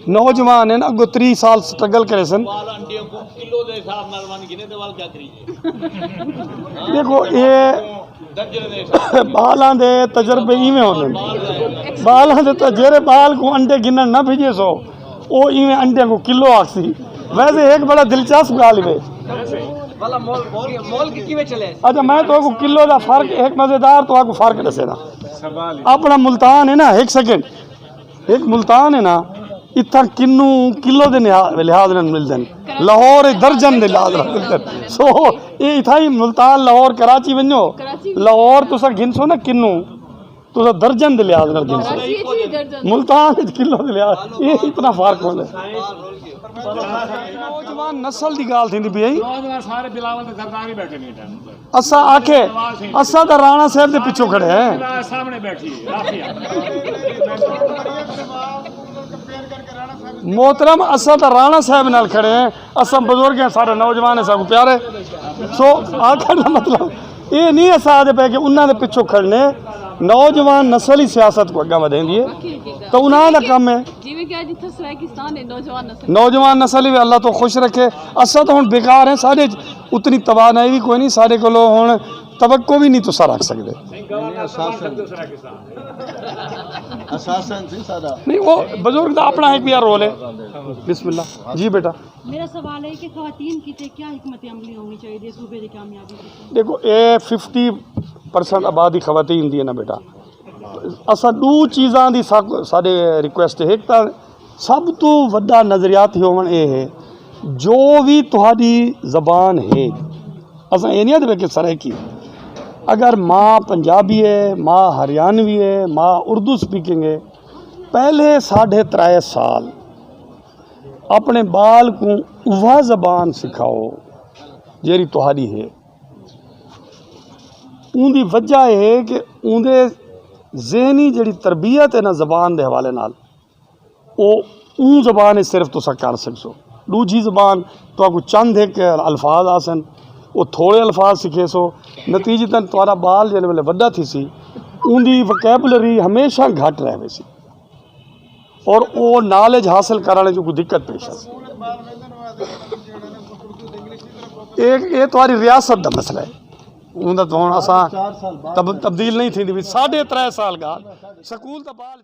نوجوان ہن، اڳوں تریہہ سال سٹرگل کریسن۔ وال انڈیوں کو کلو دے حساب نال ون گھنے تے وال کیا کریے؟ دیکھو، اے درجن دے حساب۔ ٻالاں دے تجربے ایویں ہوندے ہن۔ ٻالاں دے تاں جیڑھے ٻال کوں انڈے گھنݨ نہ بھیڄے سو، او ایویں انڈیاں کوں کلو آکھسی۔ ویسے ہک بڑا دلچسپ ڳالھ ہے۔ بھلا مول، مول، مول کی کیویں چلے؟ اچھا، میں تہاکوں کلو دا فرق، ہک مزیدار تہاکوں فرق ݙسینا۔ سوال ہی۔ اپݨا ملتان ہے نا، ہک سیکنڈ، ہک ملتان ہے نا، اتھاں کنوں کلو دے نہا-، لحاظ نال ملدن، لاہور اچ درجن دے لحاظ نال ملدن۔ سو اے اتھاں ہی ملتان، لاہور، کراچی ونڄو، کراچی۔ لاہور تساں گھنسو نا کنوں، تساں درجن دے لحاظ نال گھنسو۔ کراچی اچ وی درجن۔ ملتان اچ کلو دے لحاظ، اے اتنا فرق ہوندا ہے۔ نوجوان نسل دی ڳالھ تھیندی پئی ہے۔ نوجوان سارے بلاول تے زرداری بیٹھے نہیں ٹائم۔ اساں آکھے، اساں تاں رانا صاحب دے پچھوں کھڑے ہیں۔ سامنے بیٹھی ہے، رافیہ۔ محترم، اساں تاں رانا صاحب نال کھڑے ہیں، اساں بزرگ ہیں، سارے نوجوان ہیں، ساکوں پیارے۔ سو آکھݨ دا مطلب اے نہیں اساں آہدے پئے کہ انہاں دے پچھوں کھڑنے، نوجوان نسل ہی سیاست کوں اڳاں ودھیندی ہے، تاں انہاں دا کم ہے۔ جیویں کہ اڄ اتھاں سرائیکستان ہے، نوجوان نسل۔ نوجوان نسل ہی اللہ تو خوش رکھے۔ اساں تاں ہݨ بیکار ہیں، ساݙے اچ اتنی توانائی وی کوئی نہیں، ساݙے کولوں ہݨ توقع وی نہیں تساں رکھ سڳدے۔ نہیں، اساساً۔ اساساً سی ساݙا۔ نہیں، او بزرگ دا اپݨا ہک ٻیا رول ہے۔ بسم اللہ۔ جی بیٹا۔ میرا سوال ہے کہ خواتین کیتے کیا حکمت عملی ہونی چاہیے صوبے دی کامیابی کیتے؟ دیکھو، اے ففٹی پرسنٹ آبادی خواتین دی ہے نا بیٹا۔ اساں ݙو چیزاں دی ساک-، ساݙے ریکویسٹ ہے۔ ہک تاں سب توں وݙا نظریاتی ہووݨ اے ہے، جو وی تہاݙی زبان ہے، اساں اے نہیں آدھے کہ سرائیکی۔ اگر ماں پنجابی ہے، ماں ہریانوی ہے، ماں اردو سپیکنگ ہے، پہلے ساڈھے ترے سال اپنے بال کوں اوہا زبان سکھاؤ جیڑھی تہاڈی ہے۔ اوندی وجہ اے ہے کہ اوندے ذہنی جیڑھی تربیت ہے نا زبان دے حوالے نال، او اوں زبان اچ صرف تساں کر سکسو۔ ݙوجھی زبان تہاکوں چند ہک الفاظ آسن، او تھوڑے الفاظ سکھیسو، نتیجتاً تہاݙا ٻال جیڑھے ویلے وݙا تھیسی، اوندی وکیبلری ہمیشہ گھٹ رہ ویسی اور او نالج حاصل کرݨ اچ کوئی دقت پیش آسی۔ اے اے تہاݙی ریاست دا مسئلہ ہے، اوندا تاں ہݨ اساں تب تبدیل نہیں تھیندی۔ وی ساڈھے ترے سال ڳالھ سکول دا ٻال